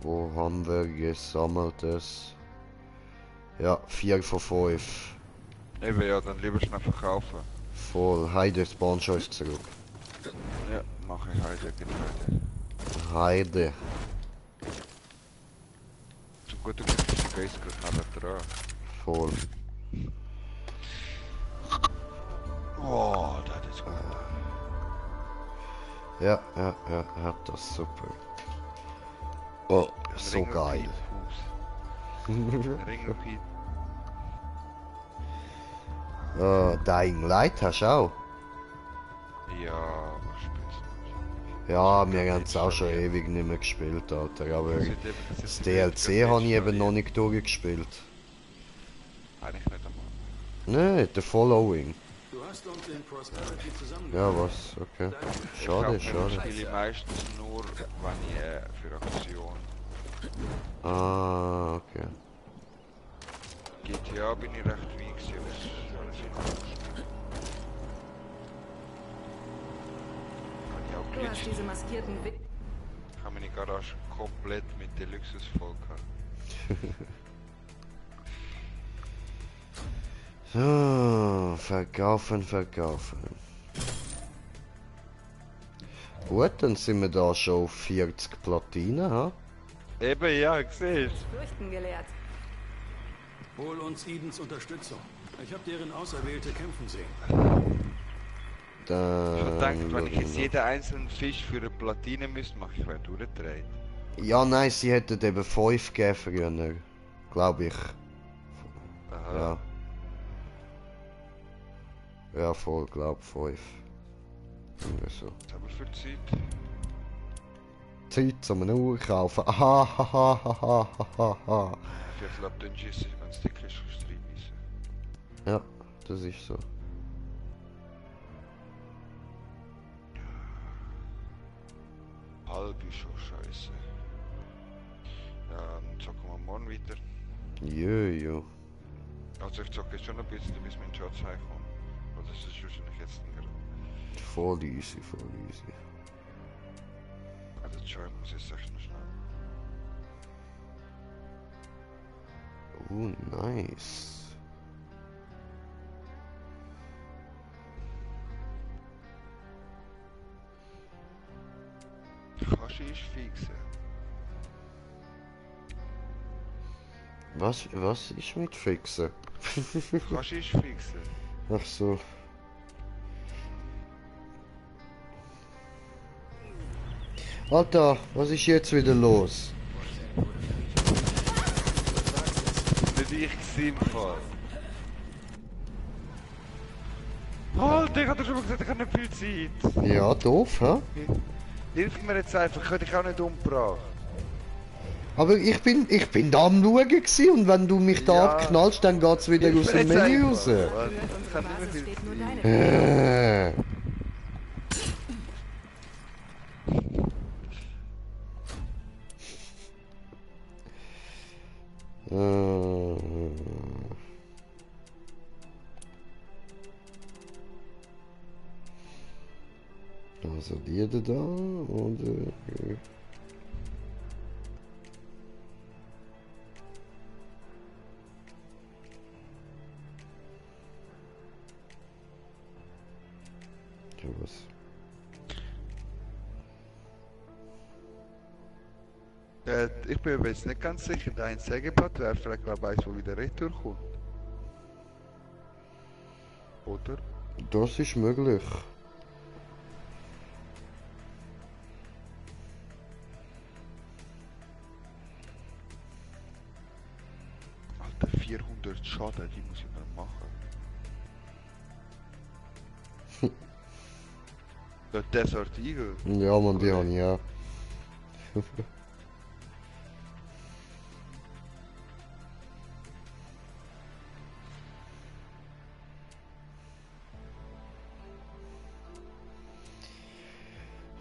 [SPEAKER 1] Wo haben wir gesammeltes? Ja, 4 von 5.
[SPEAKER 2] Eben ja, dann lieber schnell verkaufen.
[SPEAKER 1] Voll. Heide spawn schon zurück.
[SPEAKER 2] Ja, mach ich heute genau.
[SPEAKER 1] Heide.
[SPEAKER 2] Zum guten Glück ist die Base gerade neben dran.
[SPEAKER 1] Voll.
[SPEAKER 2] Oh, das ist gut.
[SPEAKER 1] Ja, das super. Oh, so geil.
[SPEAKER 2] Ringelpiet.
[SPEAKER 1] Dying Light hast du auch?
[SPEAKER 2] Ja, was spielst du?
[SPEAKER 1] Ja, wir haben es auch schon ewig nicht mehr gespielt, Alter. Aber das DLC habe ich eben noch nicht durchgespielt.
[SPEAKER 2] Eigentlich nicht einmal.
[SPEAKER 1] Nee, der Following.
[SPEAKER 7] Du hast uns in Prosperity zusammen.
[SPEAKER 1] Ja, was? Okay. Schade,
[SPEAKER 2] Ich
[SPEAKER 1] schade.
[SPEAKER 2] spiele meistens nur, wenn ich für Aktion.
[SPEAKER 1] Ah, okay.
[SPEAKER 2] GTA bin ich recht weak gewesen, aber es ist alles in Ordnung. Kann ich auch
[SPEAKER 5] Du hast
[SPEAKER 2] glitschen.
[SPEAKER 5] diese maskierten Wi
[SPEAKER 2] Ich habe meine Garage komplett mit der Luxusvoll gehabt.
[SPEAKER 1] So, verkaufen, verkaufen. Gut, dann sind wir da schon auf 40 Platinen, ha?
[SPEAKER 2] Eben, ja, siehst
[SPEAKER 5] Fürchten gelehrt.
[SPEAKER 7] Hol uns Edens Unterstützung. Ich habe deren Auserwählte kämpfen sehen.
[SPEAKER 2] Ich habe gedacht, wenn ich
[SPEAKER 1] Dann...
[SPEAKER 2] jetzt jeden einzelnen Fisch für eine Platine müsste, mache ich wäre durchgedreht.
[SPEAKER 1] Ja, nein, sie hätten eben 5 gegeben früher. Glaube ich.
[SPEAKER 2] Aha.
[SPEAKER 1] Ja. Ja, voll, glaub 5. Irgendwie so.
[SPEAKER 2] Jetzt haben wir viel Zeit.
[SPEAKER 1] Zeit zum eine Uhr kaufen. Aha, haha, haha, haha, haha.
[SPEAKER 2] Viertel ab den Schiss, wenn es dick ist, kannst du reinbeissen.
[SPEAKER 1] Ja, das ist so.
[SPEAKER 2] Halb ist schon scheiße. Ja, dann zocken wir morgen weiter.
[SPEAKER 1] Jojo.
[SPEAKER 2] Also ich zocke jetzt schon ein bisschen, bis mein Schatz heimkommt. Aber das ist wahrscheinlich jetzt nicht gerade.
[SPEAKER 1] Voll easy, voll easy.
[SPEAKER 2] Also Joy muss jetzt echt noch schnell.
[SPEAKER 1] Oh, nice.
[SPEAKER 2] Kannst du ist fixen?
[SPEAKER 1] Was ist mit Fixen?
[SPEAKER 2] Kannst du ist fixen?
[SPEAKER 1] Ach so. Alter, was ist jetzt wieder los?
[SPEAKER 2] Nicht ich gesehen, Fall. Alter, ich hab dir schon mal gesagt, ich habe nicht viel Zeit.
[SPEAKER 1] Ja, doof, hä?
[SPEAKER 2] Hilf mir jetzt einfach, ich hätte dich auch nicht umgebracht.
[SPEAKER 1] Aber ich bin da am Schauen gewesen, und wenn du mich da
[SPEAKER 2] Ja.
[SPEAKER 1] abknallst, dann geht's wieder aus dem
[SPEAKER 2] Jetzt
[SPEAKER 1] Menü
[SPEAKER 2] einfach.
[SPEAKER 1] raus.
[SPEAKER 2] Ich
[SPEAKER 5] Unsere
[SPEAKER 2] kann nicht mehr
[SPEAKER 5] Basis
[SPEAKER 2] viel
[SPEAKER 5] steht nur
[SPEAKER 2] Zeit.
[SPEAKER 5] deine.
[SPEAKER 1] Also die da und ja, was?
[SPEAKER 2] Ich bin mir jetzt nicht ganz sicher, der ein Sägeblatt wäre vielleicht wer weiß, wo wieder retour kommt. Oder?
[SPEAKER 1] Das ist möglich.
[SPEAKER 2] Alter, 400 Schaden, die muss ich mal machen. Der Desert Eagle.
[SPEAKER 1] Ja, man, die haben ja.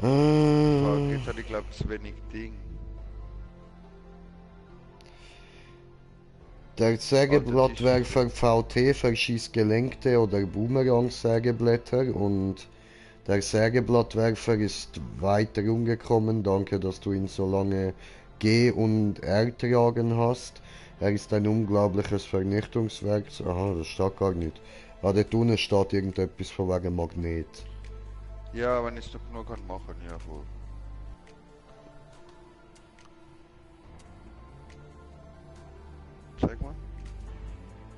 [SPEAKER 2] Fuck, jetzt hatte ich glaube zu wenig Ding.
[SPEAKER 1] Der Sägeblattwerfer VT verschießt gelenkte oder Boomerang-Sägeblätter, und der Sägeblattwerfer ist weiter umgekommen. Danke, dass du ihn so lange G und R tragen hast. Er ist ein unglaubliches Vernichtungswerkzeug. Aha, das steht gar nicht. Ah, dort unten steht irgendetwas von wegen Magnet.
[SPEAKER 2] Ja, wenn ich es noch genug kann machen, ja voll. Zeig mal.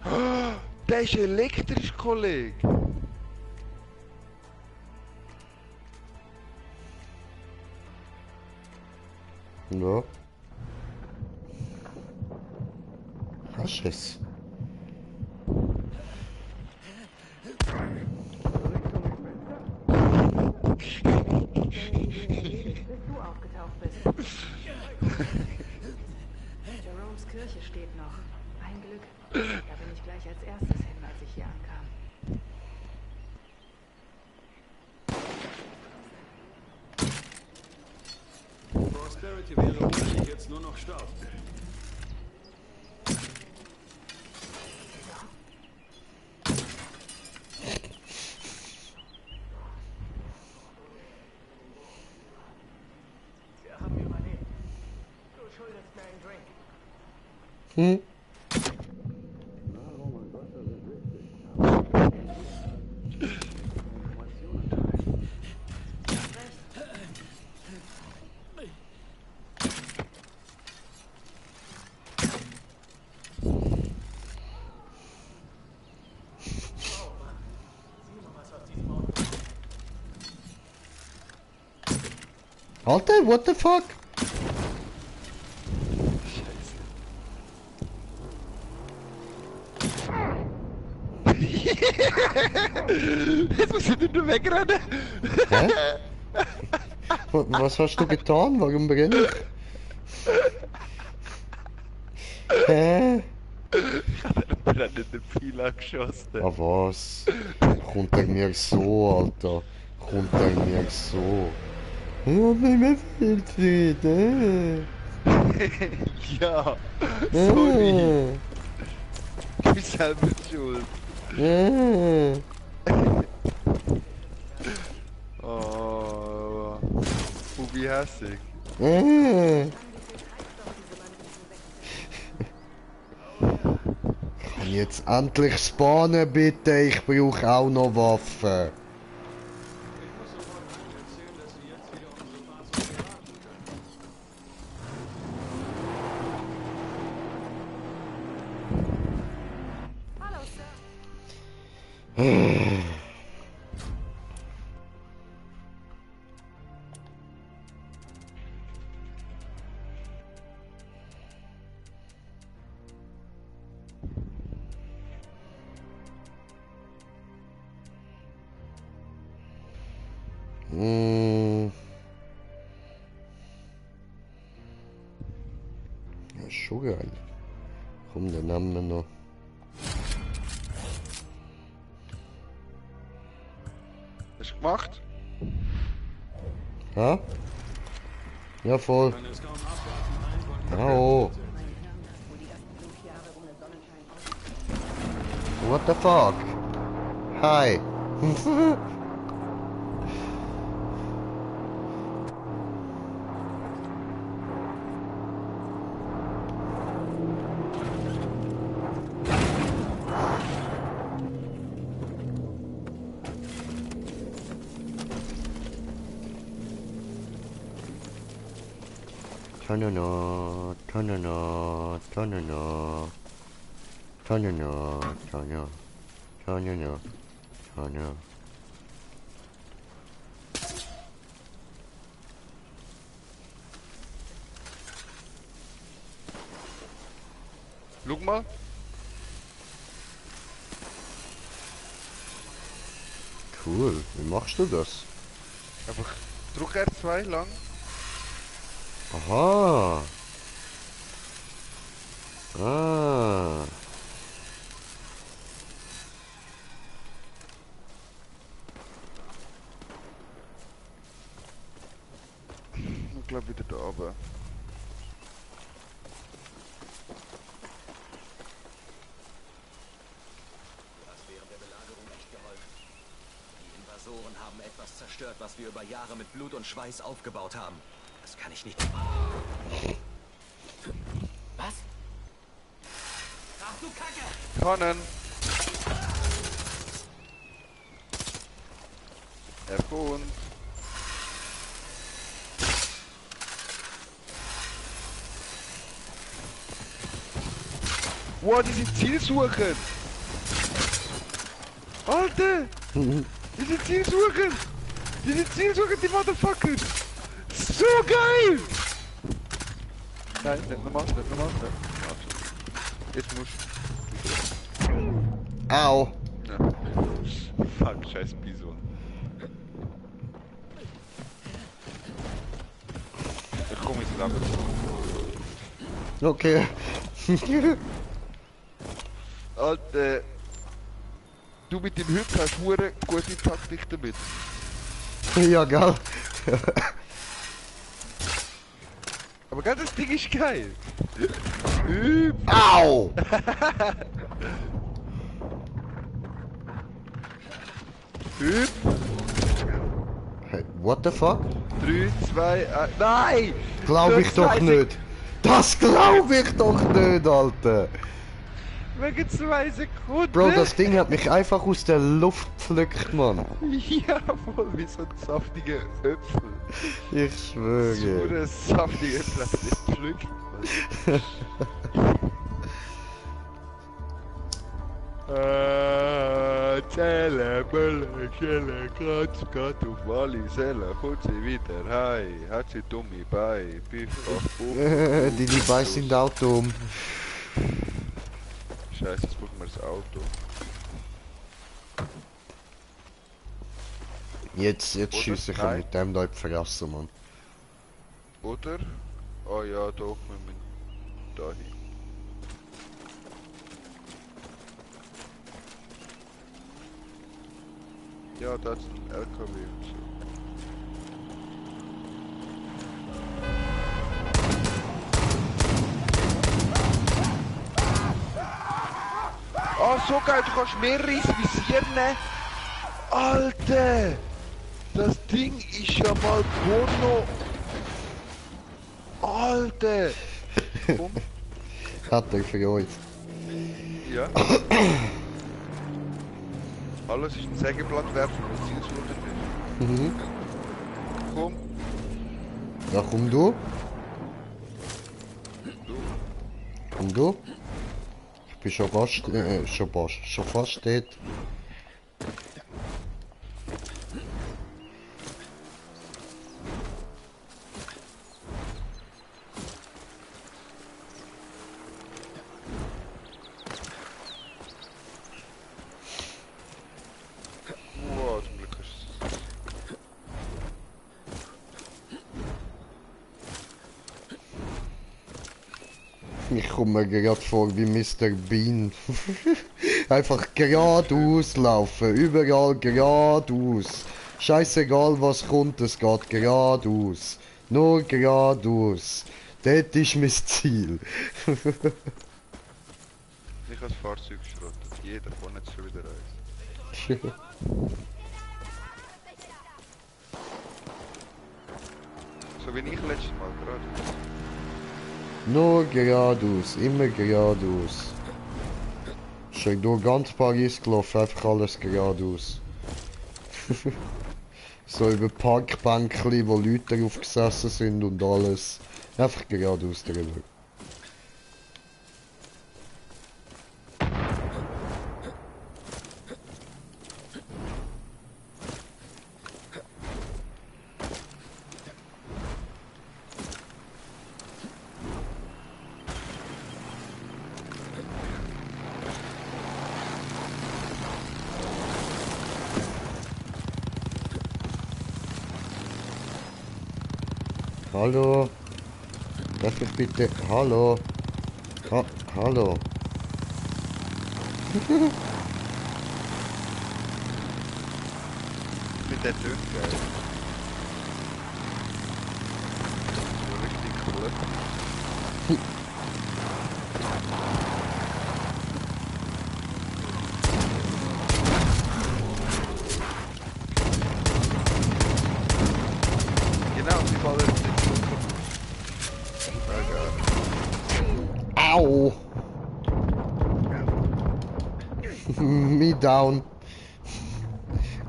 [SPEAKER 2] Ah, der ist elektrisch, Kollege!
[SPEAKER 1] Ja. Hast es?
[SPEAKER 5] Bis du aufgetaucht bist. Jeromes Kirche steht noch. Ein Glück. Da bin ich gleich als erstes hin, als ich hier ankam.
[SPEAKER 7] Prosperity wäre ohne dich jetzt nur noch Staub.
[SPEAKER 5] Wir haben überlebt. Du schuldest mir einen Drink.
[SPEAKER 1] Hm? Alter, what the fuck?
[SPEAKER 2] Jetzt muss ich nicht wegrennen.
[SPEAKER 1] Hä? Was hast du getan? Warum brenne ich? Hä?
[SPEAKER 2] Ich habe den brennenden Pfeil angeschossen.
[SPEAKER 1] Ah was? Kommt er mir so, Alter? Kommt er mir so? Oh, mir fehlt Frieden.
[SPEAKER 2] Ja, sorry. Ich bin selber schuld. Oh, wie hässig.
[SPEAKER 1] Kann jetzt endlich spawnen, bitte? Ich brauche auch noch Waffen.
[SPEAKER 5] Hallo, Sir.
[SPEAKER 1] Ja, ist schon geil. Komm, dann nehmen wir noch.
[SPEAKER 2] Hast du gemacht?
[SPEAKER 1] Ja? Ja, voll.
[SPEAKER 7] Kann es kaum abwarten, ein
[SPEAKER 1] Oh.
[SPEAKER 5] Mein Hirn, das wohl die ersten 5 Jahre ohne Sonnenschein aus.
[SPEAKER 1] What the fuck? Hi. Tanana, tanana, tanana, tanana, tanana, tanana, tanana.
[SPEAKER 2] Schau mal.
[SPEAKER 1] Cool, wie machst du das?
[SPEAKER 2] Einfach drück R2 lang.
[SPEAKER 1] Aha. Ah.
[SPEAKER 2] Ich glaube wieder da oben.
[SPEAKER 4] Invasoren haben etwas zerstört, was wir über Jahre mit Blut und Schweiß aufgebaut haben. Das kann ich nicht. Was? Ach du Kacke!
[SPEAKER 2] Kannen! Er kommt. Wow, die sind Zielsuchen! Alter! Die sind Zielsuchen! Die sind Zielsuchen, die Motherfucker! So geil! Nein, nicht nochmal, nicht nochmal. Jetzt musst
[SPEAKER 1] Au.
[SPEAKER 2] du. Ja. Fuck, scheiß Bison. Ich komm jetzt lang.
[SPEAKER 1] Okay.
[SPEAKER 2] Alter, du mit dem Hüpf hast hure gute Taktik damit.
[SPEAKER 1] Ja, gell?
[SPEAKER 2] Aber ganz das Ding ist geil. Hüpf.
[SPEAKER 1] Au!
[SPEAKER 2] Hüpf.
[SPEAKER 1] Hey, what the fuck?
[SPEAKER 2] 3, 2, 1. Nein!
[SPEAKER 1] Glaub ich
[SPEAKER 2] Nur
[SPEAKER 1] doch
[SPEAKER 2] 2
[SPEAKER 1] nicht. Das glaub ich doch nicht, Alter.
[SPEAKER 2] Wegen 2 Sekunden.
[SPEAKER 1] Bro, das Ding hat mich einfach aus der Luft gepflückt, Mann.
[SPEAKER 2] Ja, voll wie so ein saftiger Äpfel.
[SPEAKER 1] Ich
[SPEAKER 2] So
[SPEAKER 1] schwöre.
[SPEAKER 2] ein saftiger Äpfel hat mich gepflückt. Zelle, Bölle, Schelle, Kratz, Kat auf Wally, Selle, kommt sie wieder, hi, hat sie dumme Bei, Piff, Bach, Buch.
[SPEAKER 1] Die Beine sind auch dumm.
[SPEAKER 2] Scheiße, jetzt brauchen wir das Auto.
[SPEAKER 1] Jetzt
[SPEAKER 2] Oder?
[SPEAKER 1] schieße ich ihn
[SPEAKER 2] Nein.
[SPEAKER 1] mit dem da in die Fresse, Mann.
[SPEAKER 2] Oder? Oh ja, doch, wir müssen dahin. Ja, da ist ein LKW und so. Oh, so geil, du kannst mehrere ins Visier nehmen. Alter! Das Ding ist ja mal Porno. Alter! Komm.
[SPEAKER 1] Hat er für euch.
[SPEAKER 2] Ja. Alles ist ein Sägeblatt werfen, was Ziel suchen ist.
[SPEAKER 1] Mhm.
[SPEAKER 2] Komm,
[SPEAKER 1] Ja, komm du.
[SPEAKER 2] du.
[SPEAKER 1] Komm du. Ich bin schon schon fast dort.
[SPEAKER 2] Wow, zum Glück hast
[SPEAKER 1] Ich komme mir gerade vor wie Mr. Bean. Einfach geradeaus laufen, überall geradeaus. Scheißegal was kommt, es geht geradeaus. Nur geradeaus. Das ist mein Ziel.
[SPEAKER 2] Ich habe das Fahrzeug geschrottet. Jeder von jetzt schon wieder eins. So wie ich letztes Mal gerade.
[SPEAKER 1] Nur geradeaus, immer geradeaus. Schon durch ganz Paris gelaufen, einfach alles geradeaus. So über Parkbänkchen, wo Leute drauf gesessen sind und alles. Einfach geradeaus drüber. Hallo? Darf ich bitte... Hallo? Hallo?
[SPEAKER 2] Mit der Tür geil. So richtig cool. Genau, die fallen jetzt nicht so kaputt.
[SPEAKER 1] Au! Me down.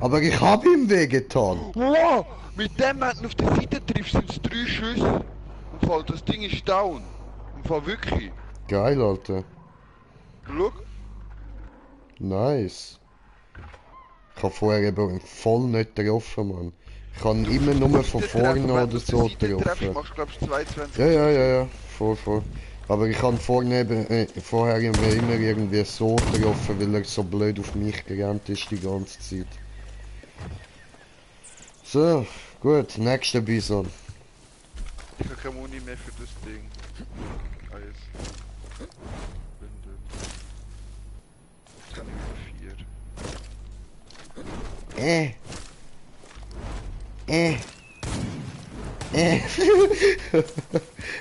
[SPEAKER 1] Aber ich hab ihm wehgetan.
[SPEAKER 2] Wow! Mit dem, wenn du auf der Seite triffst, sind es 3 Schüsse. Und Fall, das Ding ist down. Im Fall wirklich.
[SPEAKER 1] Geil, Alter.
[SPEAKER 2] Schau.
[SPEAKER 1] Nice. Ich hab vorher eben voll nicht getroffen, Mann. Ich kann immer nur von vorne oder so getroffen.
[SPEAKER 2] Machst du, glaubst du, 22.
[SPEAKER 1] Ja. Voll. Aber ich habe vorne eben, vorher immer irgendwie so getroffen, weil er so blöd auf mich gerannt ist die ganze Zeit. So, gut, nächster Bison.
[SPEAKER 2] Ich habe keine Muni mehr für das Ding. Alles. Jetzt habe ich wieder 4.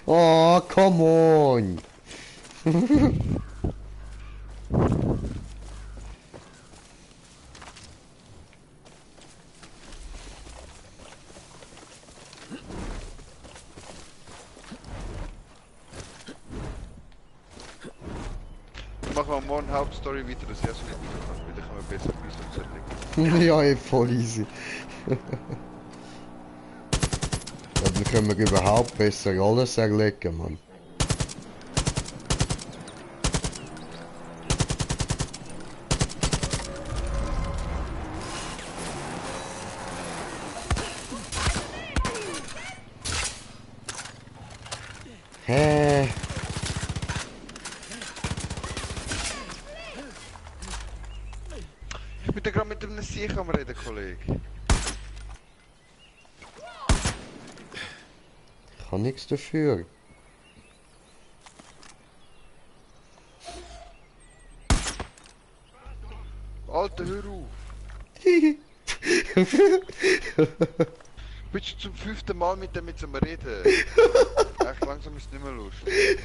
[SPEAKER 1] Oh, come on.
[SPEAKER 2] Machen wir morgen Hauptstory weiter, das erste nicht wieder. Wieder können wir besser bis zerlegen.
[SPEAKER 1] Ja, voll easy. Ja, dann können wir überhaupt besser alles erlegen, Mann. Hä?
[SPEAKER 2] Ich bin da gerade mit einem Sieg am reden, Kollege.
[SPEAKER 1] Ich kann nichts dafür.
[SPEAKER 2] Alter, hör auf! Bist du zum 5. Mal mit dem zum Reden? Echt langsam ist nicht mehr lustig.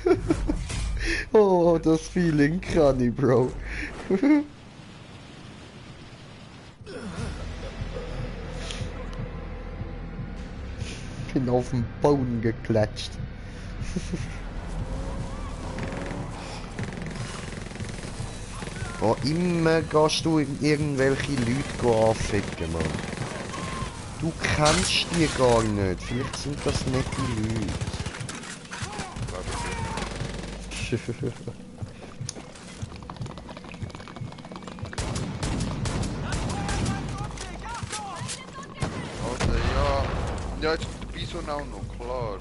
[SPEAKER 1] Oh, das Feeling kann ich, Bro. Bin auf den Boden geklatscht. Oh, immer gehst du in irgendwelche Leute anficken, Mann. Du kennst die gar nicht. Vielleicht sind das nicht die Leute.
[SPEAKER 2] Alter, ja. Ja, jetzt kommt der Bison auch noch, klar.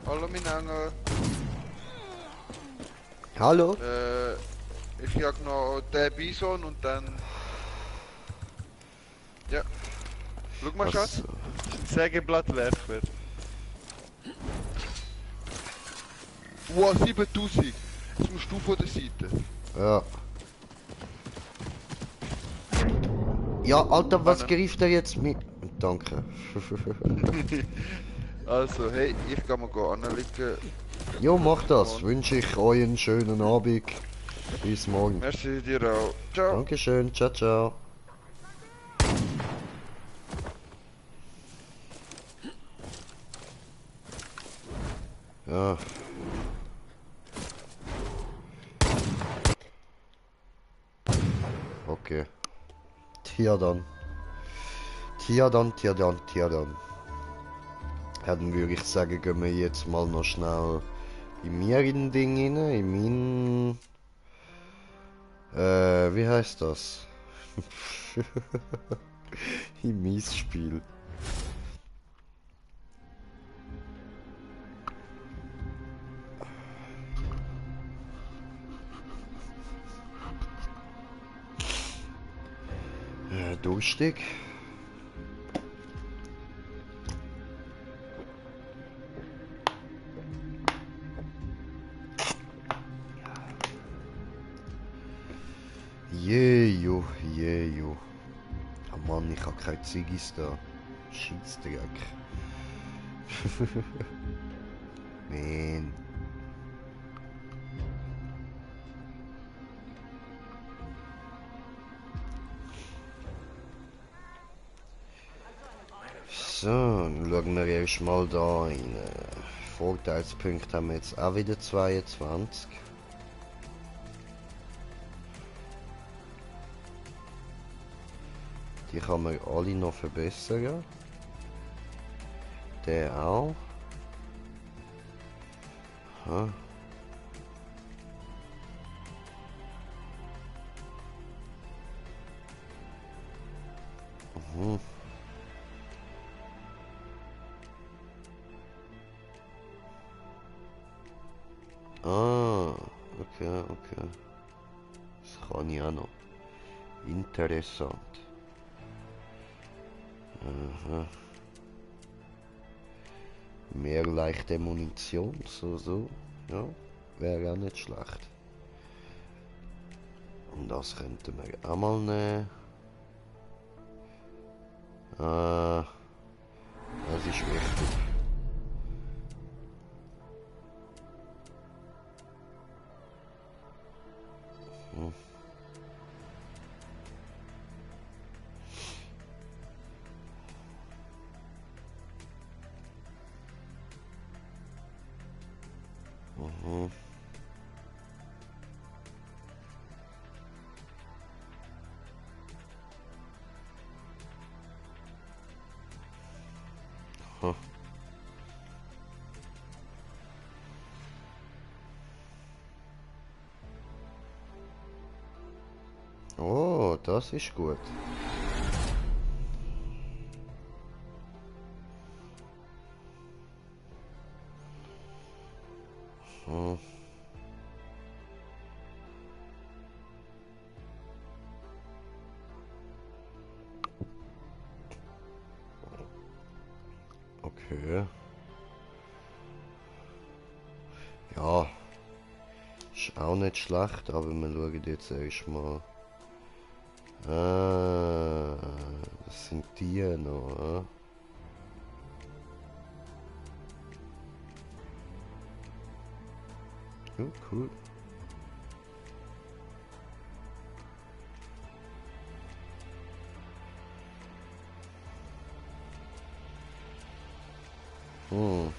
[SPEAKER 2] Hallo, mein Engel.
[SPEAKER 1] Hallo?
[SPEAKER 2] Ich jag noch den Bison und dann... Ja. Schau mal, Schatz. Sägeblattwerfer. Wow, 7000. Jetzt musst du von der Seite.
[SPEAKER 1] Ja. Ja, Alter, was greift er jetzt mit? Danke.
[SPEAKER 2] Also, hey, ich kann mal anlegen.
[SPEAKER 1] Jo, mach das. Wünsche ich euch einen schönen Abend. Bis morgen.
[SPEAKER 2] Merci dir auch. Ciao.
[SPEAKER 1] Dankeschön. Ciao, ciao. Ja. Okay. Tja dann. Tja dann, tja dann, tja dann. Ja, dann würde ich sagen, gehen wir jetzt mal noch schnell in mein Ding rein, in mein... wie heißt das? In mein Spiel. Durstig. Jeju, jeju. Oh Mann, ich hab keine Ziggis da. Scheissdreck. Man. So, dann schauen wir erst mal da rein. Vorteilspunkte haben wir jetzt auch wieder 22. Die kann man alle noch verbessern. Der auch. Aha. Mhm. Ah, okay, okay. Das kann ich auch noch. Interessant. Aha. Mehr leichte Munition, so. Ja, wäre auch nicht schlecht. Und das könnten wir auch mal nehmen. Das ist wichtig. Hm. Mhm. Huh. Oh, das ist gut. Hm. Okay. Ja, ist auch nicht schlecht, aber wir schauen jetzt erstmal. Das sind die noch. Oh, cool. Hm.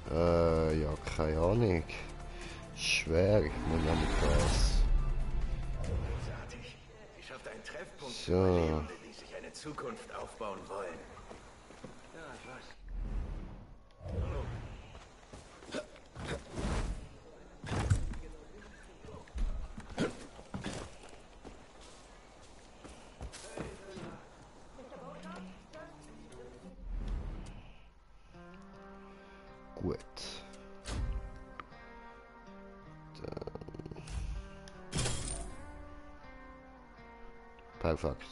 [SPEAKER 1] Ja, keine Ahnung. Schwer, ich muss nämlich das.
[SPEAKER 8] Großartig. Sie schafft einen Treffpunkt für
[SPEAKER 1] So.
[SPEAKER 8] Überlebende, die sich eine Zukunft aufbauen wollen. Ja, ich weiß.
[SPEAKER 1] Gut. Perfekt.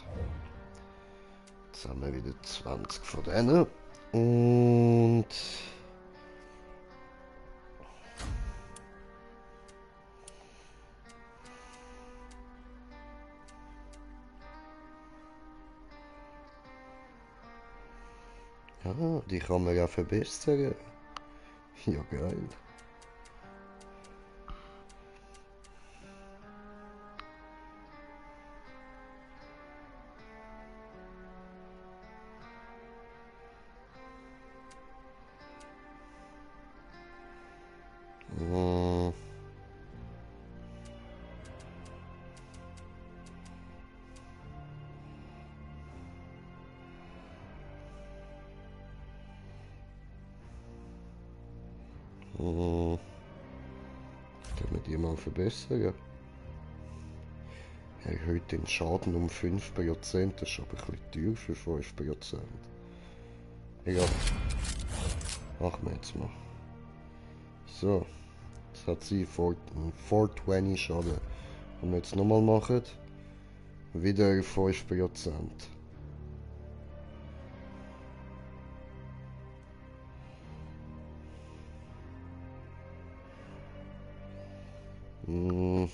[SPEAKER 1] Jetzt haben wir wieder 20 von denen. Und... Ja, die kann man ja verbessern. Ja, geil. Hm. Hm. Können wir die mal verbessern? Erhöht den Schaden um 5%, das ist aber ein bisschen teuer für 5%. Egal. Machen wir jetzt mal. So. Jetzt hat sie 420 Schaden. Wenn wir jetzt nochmal machen, wieder 5%. Hm.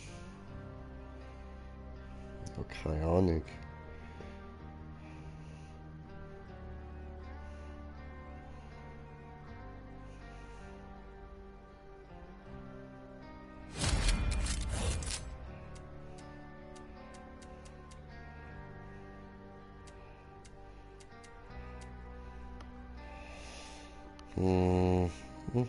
[SPEAKER 1] Ja, keine Ahnung. Hm. Hm.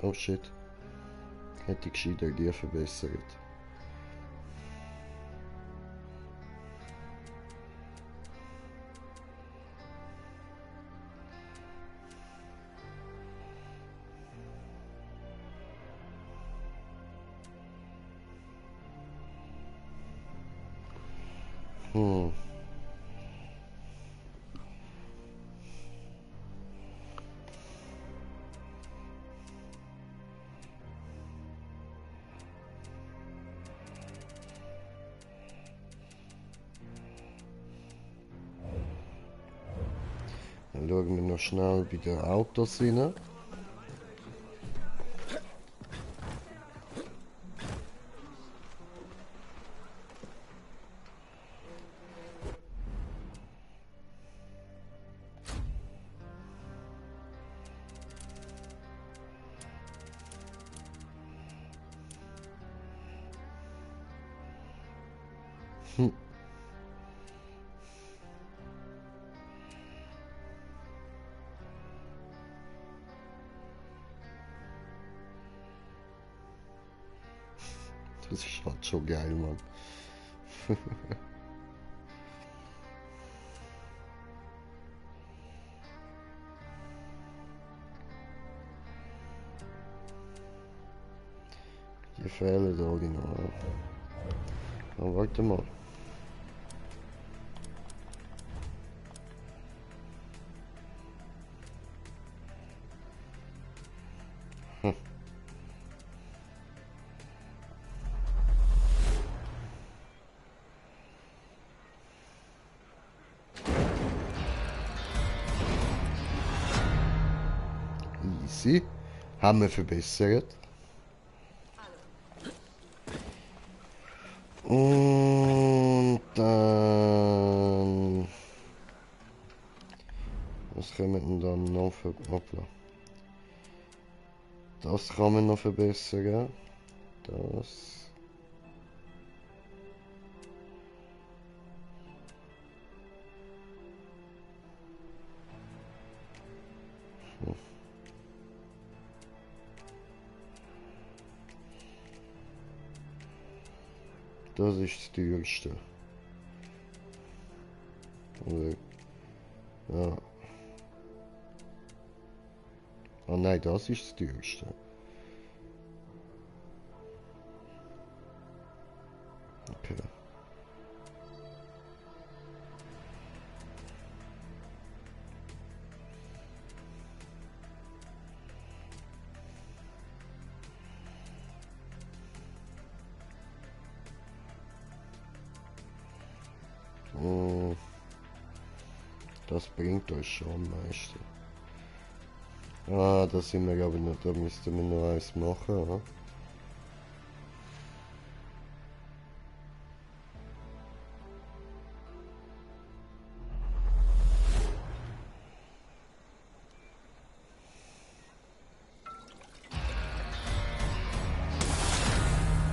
[SPEAKER 1] Oh shit. Hätte ich gescheiter die verbessert. Hm. schauen wir noch schnell bei den Autos rein. Das ist halt schon geil, Mann. Die fehlen da genau. Aber warte mal. Easy. Haben wir verbessert. Und dann... Was können wir denn dann noch für... Hoppla. Das kann man noch verbessern. Das... Das ist das teuerste. Oder, ja. Ah nein, das ist das teuerste. Okay. Das bringt euch schon am meisten. Ah, da sind wir aber noch, da müssten wir noch eins machen. Ja?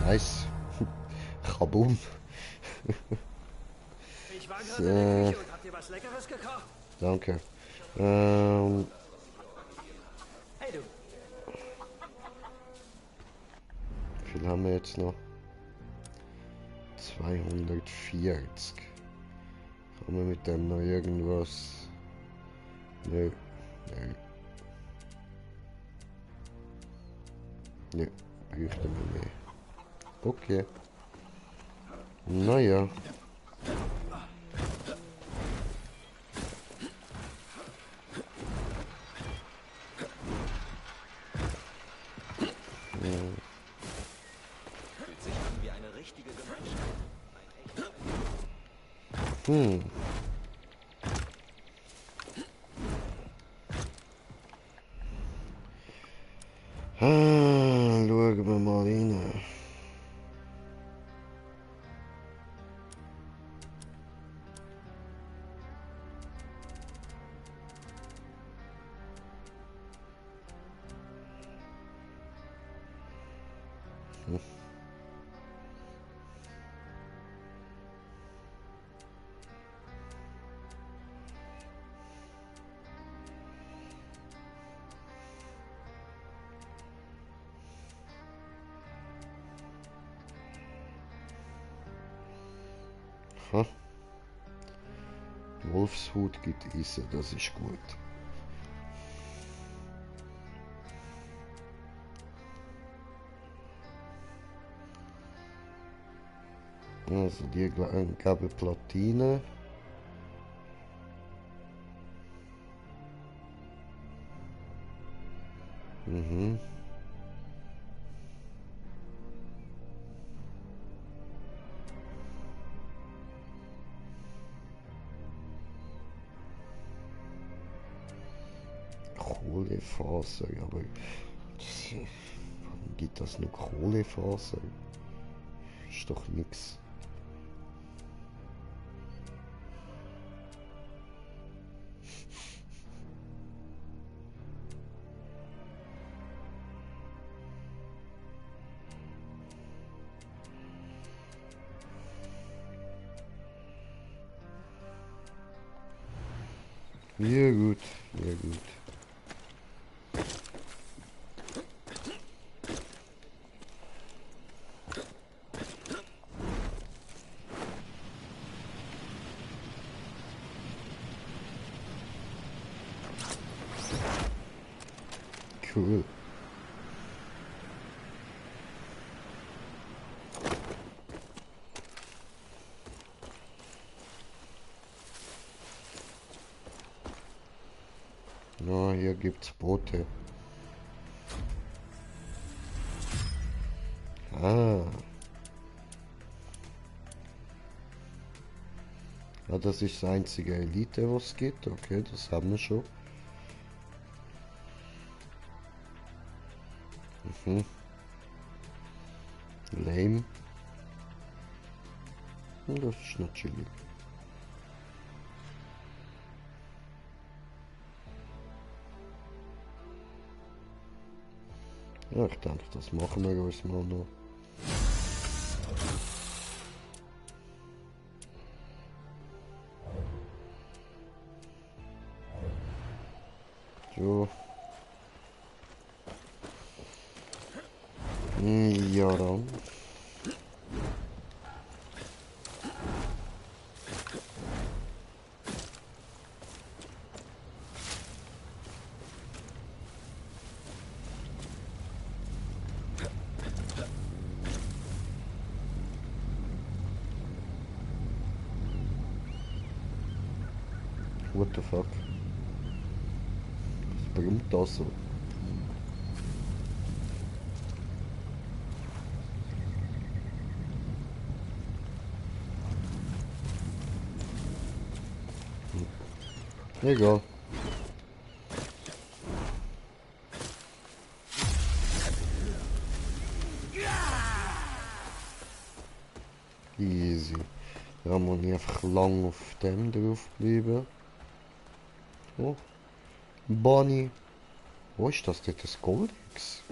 [SPEAKER 1] Nice. Kabum.
[SPEAKER 7] Ich war gerade in der Küche und hab dir was Leckeres gekocht.
[SPEAKER 1] Danke.
[SPEAKER 7] Hey du.
[SPEAKER 1] Wie viel haben wir jetzt noch? 240. Kann man mit dem noch irgendwas? Nö. Nö. Nö. Bräuchten wir mehr. Okay. Naja.
[SPEAKER 4] Fühlt sich an wie eine richtige Gemeinschaft. Ein echter.
[SPEAKER 1] Schauen wir mal rein. Ha. Wolfshut gibt Eisen, das ist gut. Also die geben Platine. Mhm. Kohlefaser, aber warum gibt das nur Kohlefaser? Ist doch nix. Ja gut, ja gut. Cool. Na, hier gibt's Boote. Ah. Ja, das ist das einzige Elite, was es gibt. Okay, das haben wir schon. Mhm. Lame. Das ist noch chillig. Ja, ich denke, das machen wir uns mal noch. So. Ja dann. What the fuck? Was brummt das so? Egal. Easy. Da muss ich einfach lang auf dem drauf bleiben. Oh. Bonnie. Wo ist das dort? Das Goldex?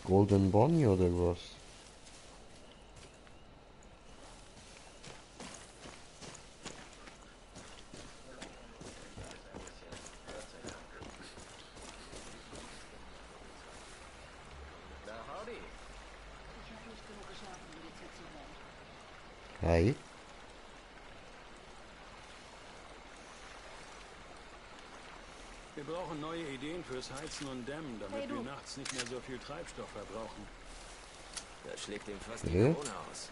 [SPEAKER 1] Golden Bonnie oder was? Hi.
[SPEAKER 7] Wir brauchen neue Ideen fürs Heizen und Dämmen, damit wir nachts nicht mehr so viel Treibstoff verbrauchen.
[SPEAKER 8] Das schlägt ihm fast die Corona aus.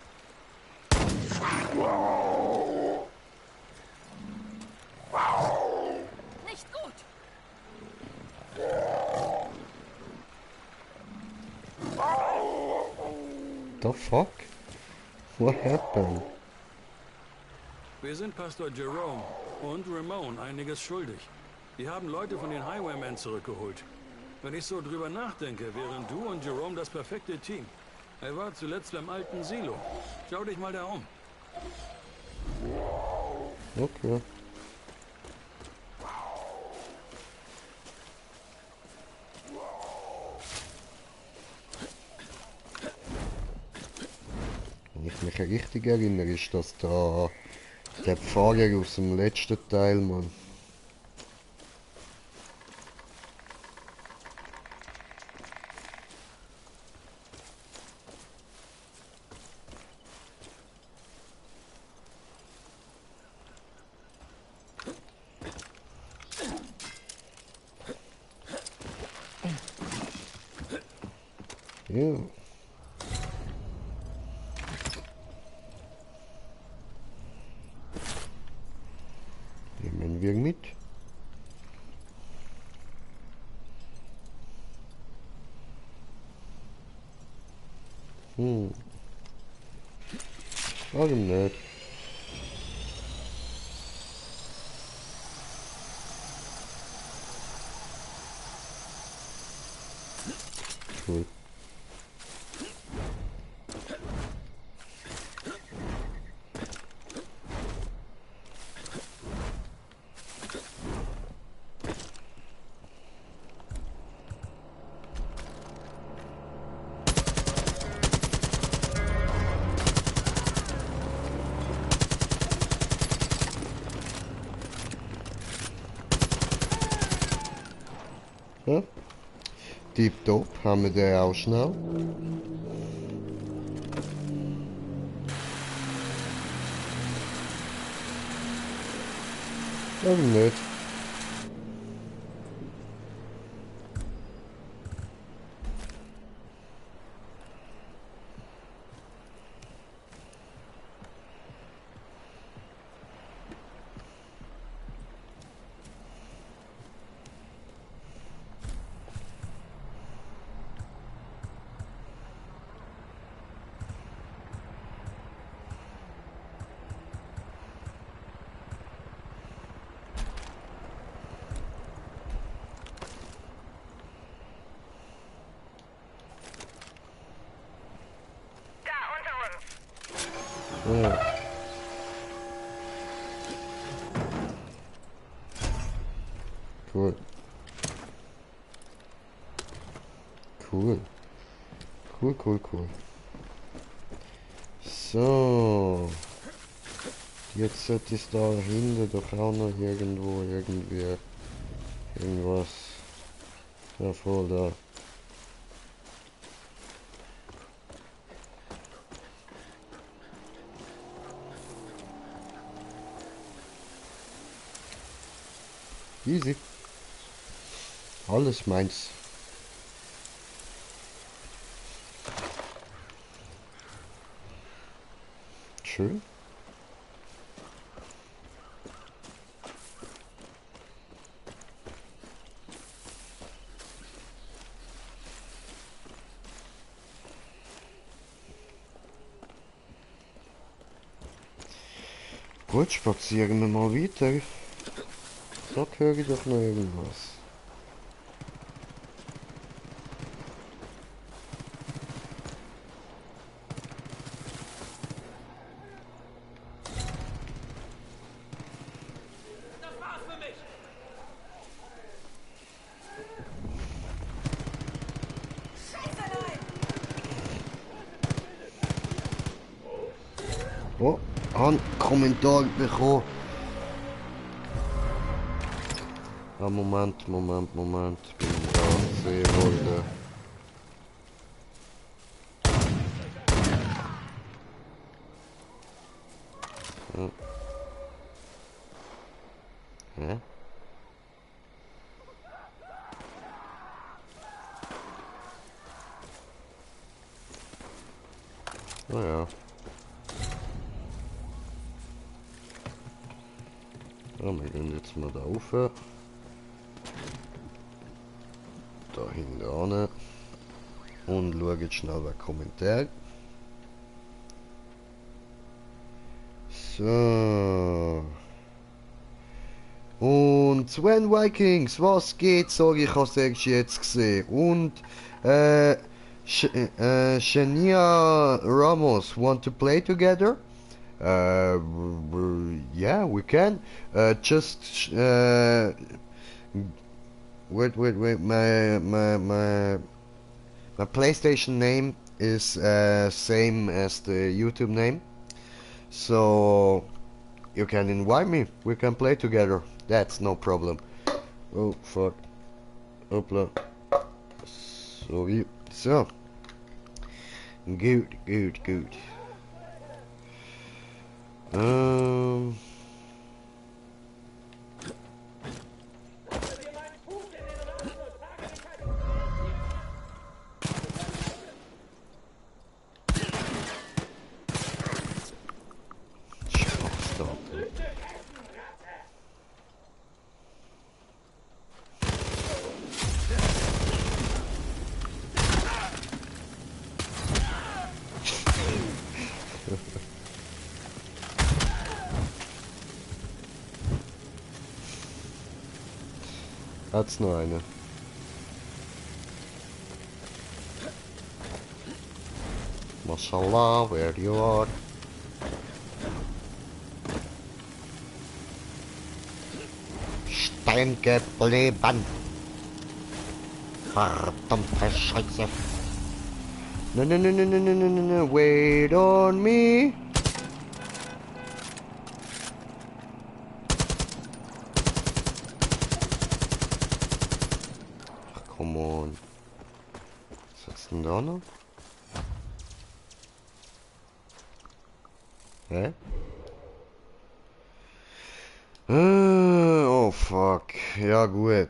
[SPEAKER 3] Nicht gut!
[SPEAKER 1] The fuck? What happened?
[SPEAKER 7] Wir sind Pastor Jerome und Ramon einiges schuldig. Die haben Leute von den Highwaymen zurückgeholt. Wenn ich so drüber nachdenke, wären du und Jerome das perfekte Team. Er war zuletzt beim alten Silo. Schau dich mal da um.
[SPEAKER 1] Okay. Wenn ich mich richtig erinnere, ist das da der Pfarrer aus dem letzten Teil, Mann. Ja. Nehmen wir mit. Warum nicht? Cool. Ja? Tipptopp, haben wir den auch schnell. Warum nicht? Ja. Cool. Cool. Cool. So. Jetzt sollte es da hinten doch auch noch irgendwas. Ja, voll da. Easy. Alles meins. Schön. Gut, spazieren wir mal weiter. Da höre ich doch noch irgendwas. Oh, einen Kommentar bekommen. Ah, Moment. Bin ganz sehr wohl. Ja. Hä? Naja. Ja, wir gehen jetzt mal da rauf. Da hinten an. Und schauen jetzt schnell den Kommentar. So. Und Sven Vikings, was geht? Sag ich, habe es jetzt gesehen. Und Shania Ramos, want to play together? Yeah, we can. Just wait. My PlayStation name is same as the YouTube name, so you can invite me. We can play together. That's no problem. Oh fuck. Hoppla. Sorry. So. Good. Stop it. Hat's nur eine. Mashallah, where you are. Stein geblieben. Verdammte Scheiße. No, wait on me. Ach, come on. Was hat's denn da noch? Hä? Oh fuck. Ja gut.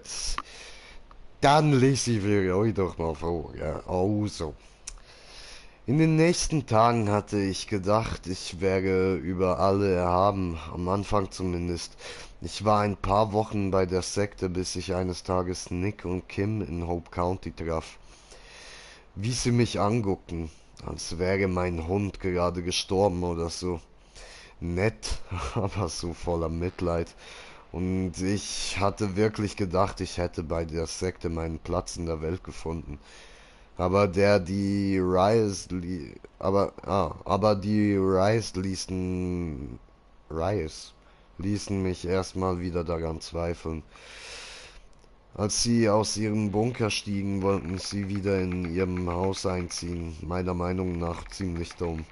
[SPEAKER 1] Dann lese ich für euch doch mal vor. Ja, also. In den nächsten Tagen hatte ich gedacht, ich wäre über alle erhaben, am Anfang zumindest. Ich war ein paar Wochen bei der Sekte, bis ich eines Tages Nick und Kim in Hope County traf. Wie sie mich anguckten, als wäre mein Hund gerade gestorben oder so. Nett, aber so voller Mitleid. Und ich hatte wirklich gedacht, ich hätte bei der Sekte meinen Platz in der Welt gefunden. Aber die Rice ließen mich erstmal wieder daran zweifeln. Als sie aus ihrem Bunker stiegen, wollten sie wieder in ihrem Haus einziehen. Meiner Meinung nach ziemlich dumm.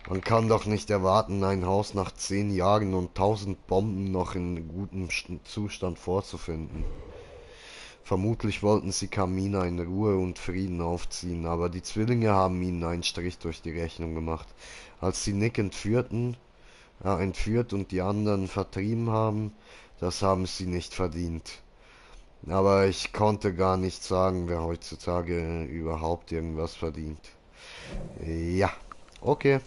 [SPEAKER 1] Man kann doch nicht erwarten, ein Haus nach 10 Jahren und 1000 Bomben noch in gutem Zustand vorzufinden. Vermutlich wollten sie Kamina in Ruhe und Frieden aufziehen, aber die Zwillinge haben ihnen einen Strich durch die Rechnung gemacht. Als sie Nick entführt und die anderen vertrieben haben, das haben sie nicht verdient. Aber ich konnte gar nicht sagen, wer heutzutage überhaupt irgendwas verdient. Ja, okay.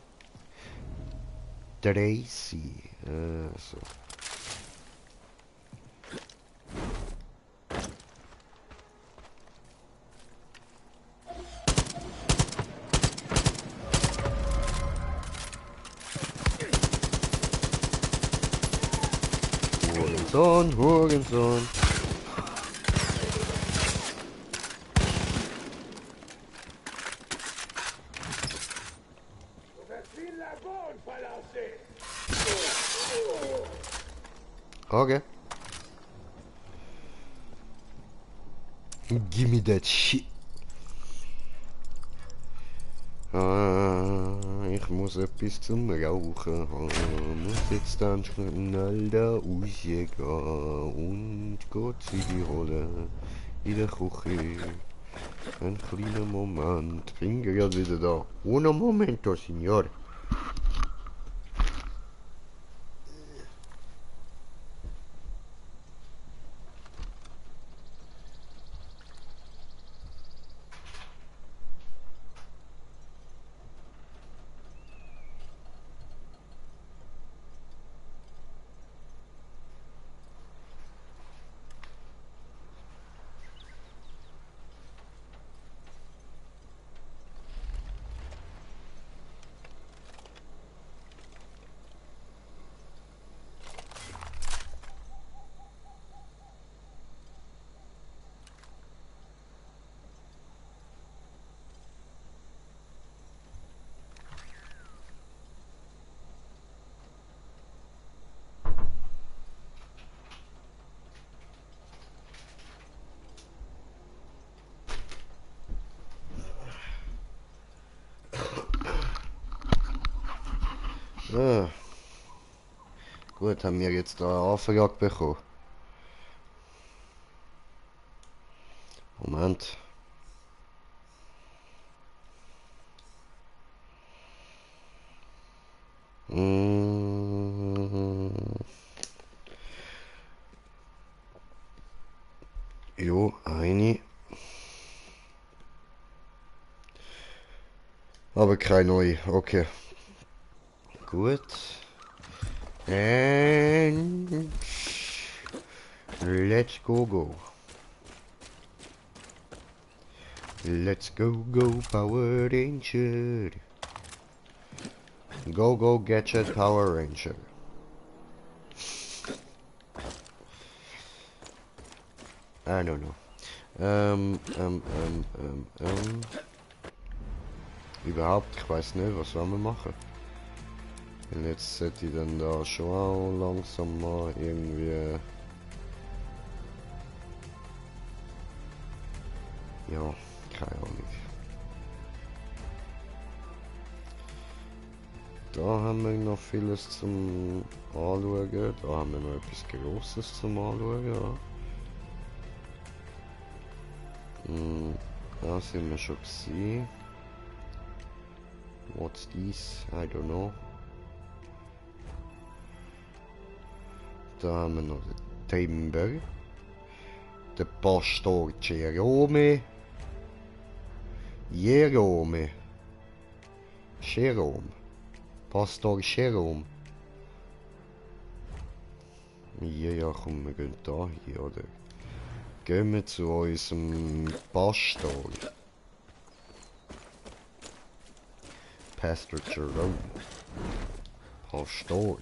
[SPEAKER 1] Tracy. So. Hurensohn. Okay. Give me that shit. Ich muss etwas zum Rauchen haben. Muss jetzt dann schnell da rausgehen und Gott sie die Rolle in der Küche. Ein kleiner Moment. Bin gerade wieder da. Uno momento, Signor. Ah. Gut, haben wir jetzt da Auftrag bekommen. Moment. Jo, eine. Aber kein neu. Okay. Gut. And let's go. Let's go Power Ranger. Go Gadget Power Ranger. I don't know. Überhaupt, ich weiß nicht, was wollen wir machen. Und jetzt sollte ich dann da schon auch langsam mal irgendwie... Ja, keine Ahnung. Da haben wir noch vieles zum Anschauen. Da haben wir noch etwas Grosses zum Anschauen. Ja. Da sind wir schon gesehen. What's this? I don't know. Da haben wir noch den Timber. Der Pastor Jerome. Jerome. Pastor Jerome. Ja, komm, wir gehen da hier, oder? Gehen wir zu unserem Pastor. Pastor Jerome. Pastor.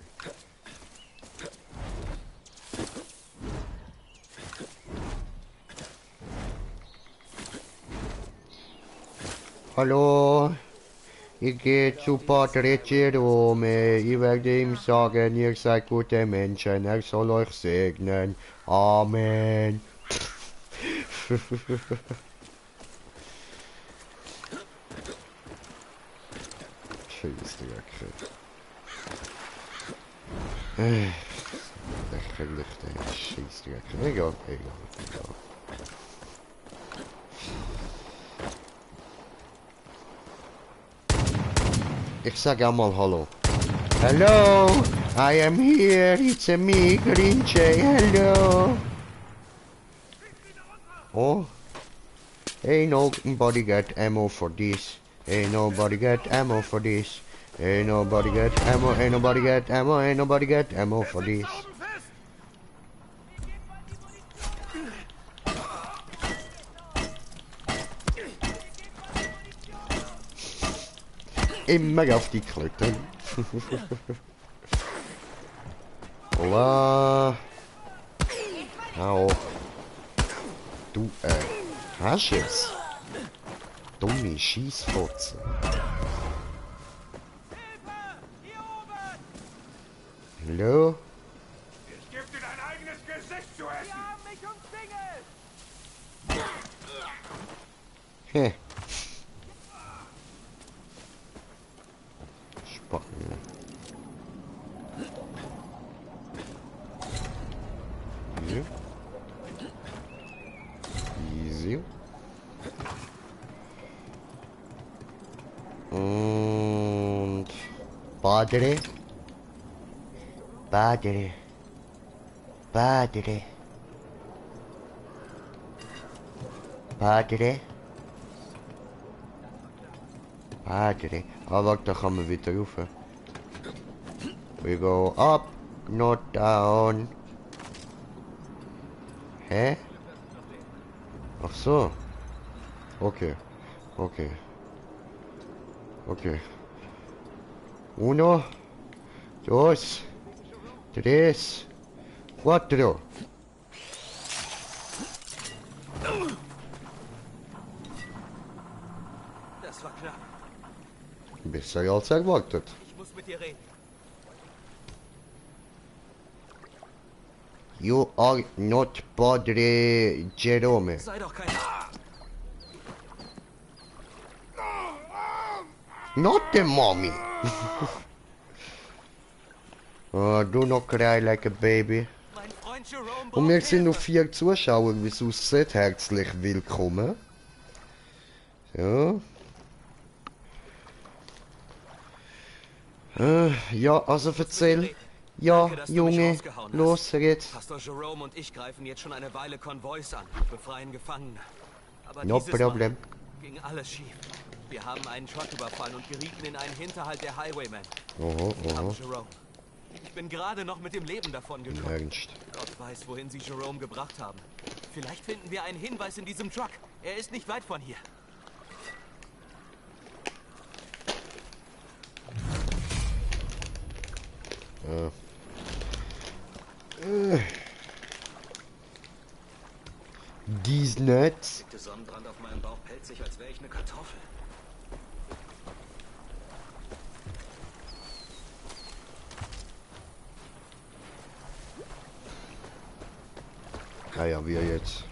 [SPEAKER 1] Hallo, ich gehe zu Padre Jerome. Ich werde ihm sagen, ihr seid gute Menschen. Er soll euch segnen. Amen. Scheissdrecke. Lächerlich, der Scheissdrecke. Egal. Ich sag einmal Hallo. Hello, I am here. It's a me, Green Jay. Hello. Oh. Ain't nobody got ammo for this. Ain't nobody got ammo for this. Ain't nobody got ammo. Ain't nobody got ammo. Ain't nobody got ammo for this. Immer auf die Klettern. Hola. Hau. Du, hast es? Dumme Schießfotze. Hallo?
[SPEAKER 8] Ich geb dir dein eigenes Gesicht zu essen!
[SPEAKER 5] Wir haben mich umzingelt!
[SPEAKER 1] Hä? Spacken. Hier. Easy. Und Padre. Padre. Padre. Padre. Padre. Ah, warte, da kann man wieder rauf. We go up, not down. Hä? Ach so. Okay. Okay. Okay. Uno. Dos. Tres. Cuatro.
[SPEAKER 8] Das war knapp.
[SPEAKER 1] Besser als erwartet.
[SPEAKER 8] Ich muss mit dir reden.
[SPEAKER 1] You are not Padre Jerome.
[SPEAKER 8] Sei doch kein...
[SPEAKER 1] Not the mommy. Oh, do not cry like a baby.
[SPEAKER 8] Mein Freund Jerome
[SPEAKER 1] Und wir
[SPEAKER 8] braucht
[SPEAKER 1] sind noch
[SPEAKER 8] Hilfe.
[SPEAKER 1] 4 Zuschauer, wie es aussieht. Herzlich willkommen. Ja. Ja, also erzähl. Ja,
[SPEAKER 8] Danke, dass du mich
[SPEAKER 1] Junge,
[SPEAKER 8] rausgehauen hast.
[SPEAKER 1] los jetzt.
[SPEAKER 8] Pastor Jerome und ich greifen jetzt schon eine Weile Konvois an, befreien Gefangene. Aber
[SPEAKER 1] No
[SPEAKER 8] dieses
[SPEAKER 1] problem.
[SPEAKER 8] Mal ging alles schief. Wir haben einen Truck überfallen und gerieten in einen Hinterhalt der Highwaymen.
[SPEAKER 1] Oho,
[SPEAKER 8] Am
[SPEAKER 1] oho.
[SPEAKER 8] Jerome. Ich bin gerade noch mit dem Leben davon
[SPEAKER 1] Im
[SPEAKER 8] gekommen.
[SPEAKER 1] Ernst.
[SPEAKER 8] Gott weiß, wohin sie Jerome gebracht haben. Vielleicht finden wir einen Hinweis in diesem Truck. Er ist nicht weit von hier.
[SPEAKER 1] Dies nicht.
[SPEAKER 8] Der Sonnenbrand auf meinem Bauch pellt sich, als wäre ich eine Kartoffel.
[SPEAKER 1] Ah ja, wir jetzt.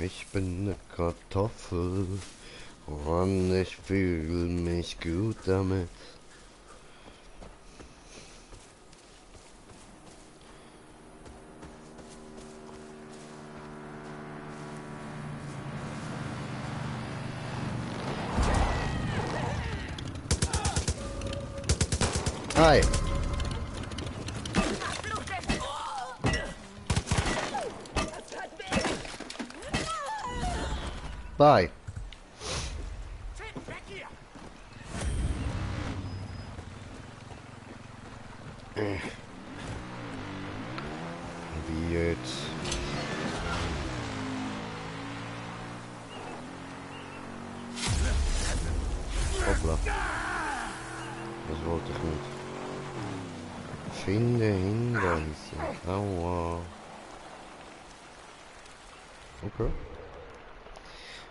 [SPEAKER 1] Ich bin eine Kartoffel und ich fühle mich gut damit. Hi. Bye. Wie jetzt? Hoppla. Das wollte ich nicht. Finde Hinweise. Aua. Okay.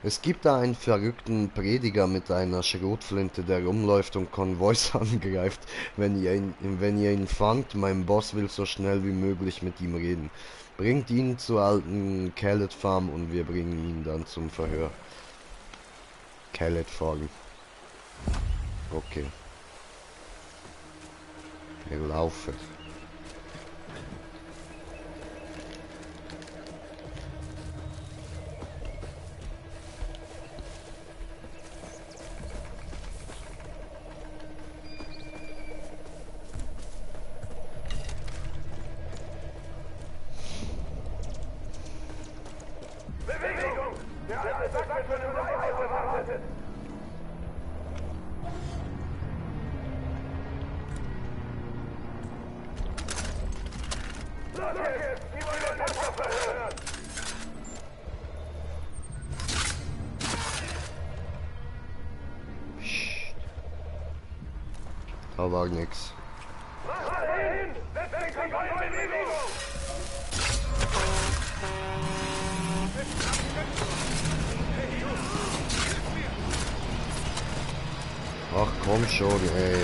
[SPEAKER 1] Es gibt da einen verrückten Prediger mit einer Schrotflinte, der rumläuft und Konvois angreift. Wenn ihr ihn fangt, mein Boss will so schnell wie möglich mit ihm reden. Bringt ihn zur alten Kellet Farm und wir bringen ihn dann zum Verhör. Kellet Farm. Okay. Wir laufen.
[SPEAKER 5] Bewegung! Der alte Sack wird von einem Eis erwartet! Los jetzt! Die wollen den Panzer verhören!
[SPEAKER 1] Psst. Da war nix.
[SPEAKER 5] Mach mal hin! Setz dich in Bewegung!
[SPEAKER 1] Ach komm schon, ey.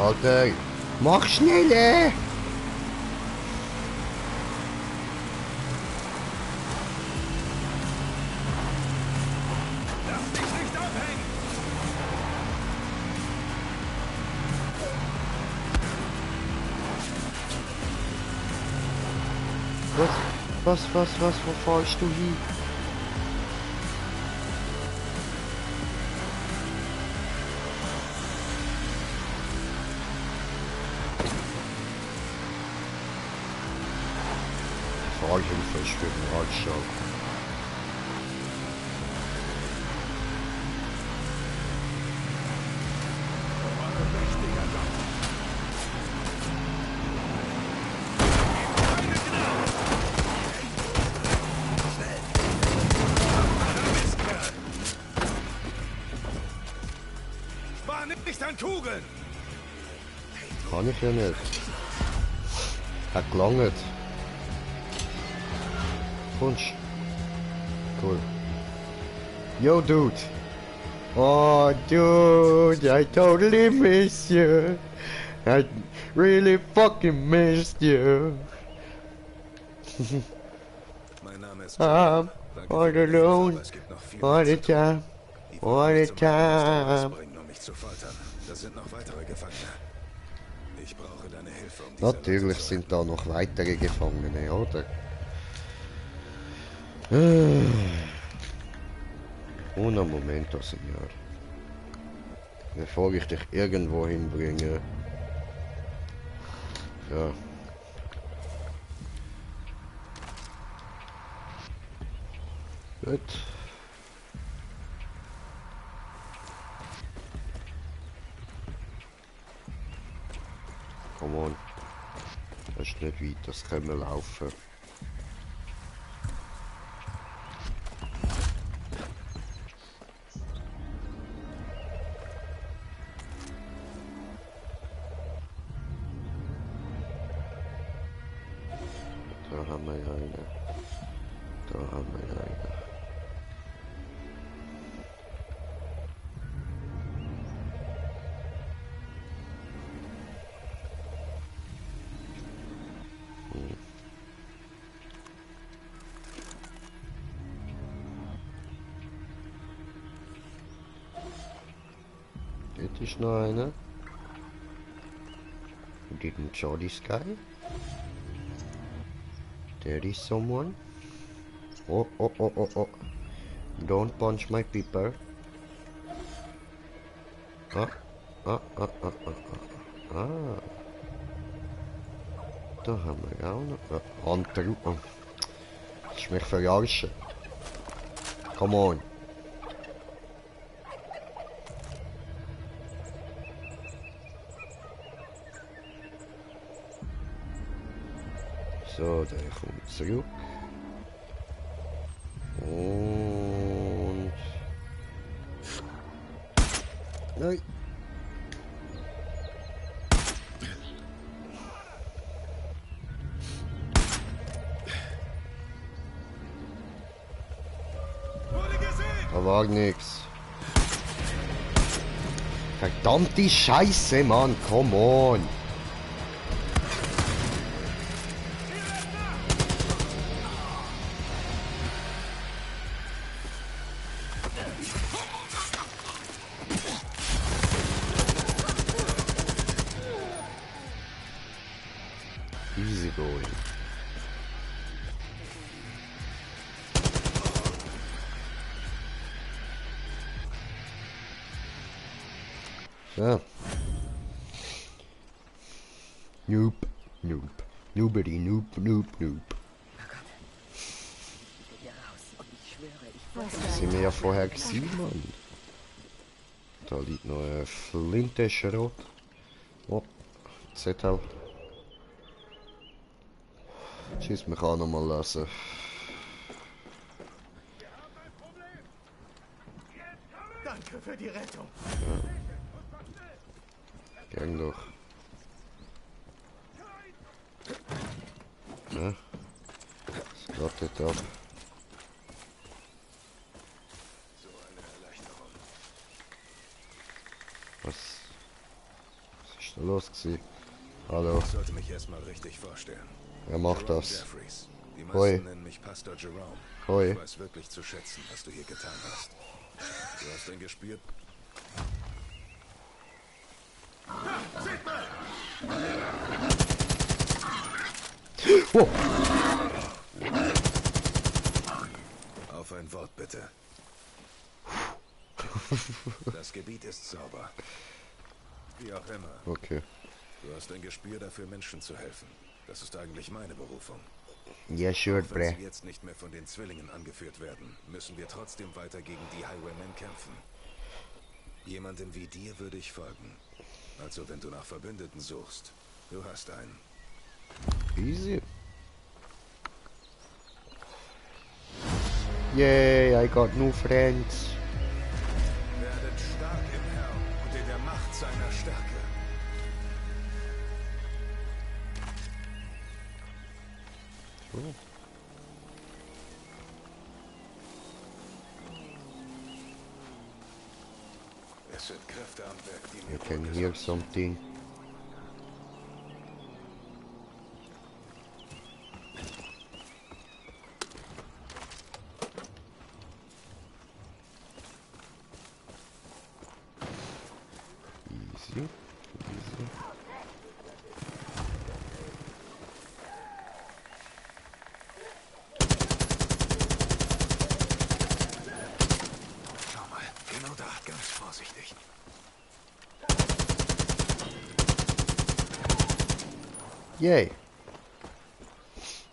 [SPEAKER 1] Alter, mach schneller!
[SPEAKER 2] Lass dich nicht abhängen!
[SPEAKER 1] Was, wo fahrst du hin? Fahrhilfe ist für den Radschau.
[SPEAKER 2] War nicht an Kugeln!
[SPEAKER 1] Kann ich ja nicht. Hat gelangt. Punch. Cool. Yo, dude. Oh, dude, I totally miss you. I really fucking missed you.
[SPEAKER 2] Mein Name ist
[SPEAKER 1] I'm
[SPEAKER 2] Danke
[SPEAKER 1] all
[SPEAKER 2] für die Hilfe,
[SPEAKER 1] alone,
[SPEAKER 2] aber es gibt noch viel
[SPEAKER 1] all
[SPEAKER 2] mehr
[SPEAKER 1] the
[SPEAKER 2] zu tun.
[SPEAKER 1] time,
[SPEAKER 2] Die
[SPEAKER 1] all
[SPEAKER 2] wollen
[SPEAKER 1] the
[SPEAKER 2] mich zum Haus
[SPEAKER 1] time.
[SPEAKER 2] bringen, um mich zu foltern. Das sind noch weitere Gefangene. Ich brauche deine Hilfe, um diese
[SPEAKER 1] Natürlich
[SPEAKER 2] Leute zu
[SPEAKER 1] sind da noch weitere Gefangene, oder? Una momento, Senor. Bevor ich dich irgendwo hinbringe. Ja. Gut. Come on. Das ist nicht weit, das können wir laufen. Da haben wir eine. Da haben wir eine. Dort ist noch einer. Didn't show this guy. There is someone. Oh, oh, oh, oh, oh. Don't punch my people. Ah, ah, ah, ah, ah, ah. Da haben wir auch noch. Hunter. Oh. Das ist mich verarschen. Come on. So, der kommt zurück. Und... Nein! Da war nix. Verdammte Scheiße, Mann, come on! Easy going. So. Nope, nope. Nobody, nope, nope, nope. Das sind wir ja vorher gesehen, Mann. Da liegt noch ein Flintenschrot. Oh, Zettel. Schieß mich auch noch mal lassen.
[SPEAKER 8] Danke für die Rettung.
[SPEAKER 1] Ja. Gang doch. Ja. Das glattet ab. Was ist da los gewesen? Hallo.
[SPEAKER 9] Ich sollte mich erstmal richtig vorstellen.
[SPEAKER 1] Wer macht das?
[SPEAKER 9] Jeffries. Die
[SPEAKER 1] Hoi.
[SPEAKER 9] meisten nennen mich Pastor Jerome.
[SPEAKER 1] Hoi.
[SPEAKER 9] Ich weiß wirklich zu schätzen, was du hier getan hast. Du hast ein Gespür.
[SPEAKER 1] Oh.
[SPEAKER 9] Auf ein Wort bitte. Das Gebiet ist sauber. Wie auch immer.
[SPEAKER 1] Okay.
[SPEAKER 9] Du hast ein Gespür dafür, Menschen zu helfen. Das ist eigentlich meine Berufung.
[SPEAKER 1] Ja, sure,
[SPEAKER 9] Auch wenn
[SPEAKER 1] bre.
[SPEAKER 9] sie jetzt nicht mehr von den Zwillingen angeführt werden, müssen wir trotzdem weiter gegen die Highwaymen kämpfen. Jemandem wie dir würde ich folgen. Also wenn du nach Verbündeten suchst, du hast einen.
[SPEAKER 1] Easy. Yay, I got new friends.
[SPEAKER 9] Werdet stark im Herrn und in der Macht seiner Stärke.
[SPEAKER 1] So.
[SPEAKER 9] Es sind Kräfte am Werk, die
[SPEAKER 1] You
[SPEAKER 9] mir
[SPEAKER 1] can
[SPEAKER 9] wohl
[SPEAKER 1] hear
[SPEAKER 9] gesagt
[SPEAKER 1] something. Easy. Easy. Yay.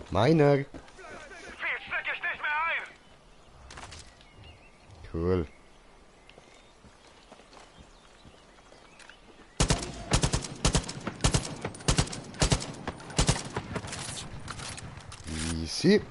[SPEAKER 1] Meiner.
[SPEAKER 2] Viel steck ich nicht mehr ein!
[SPEAKER 1] Cool. Easy.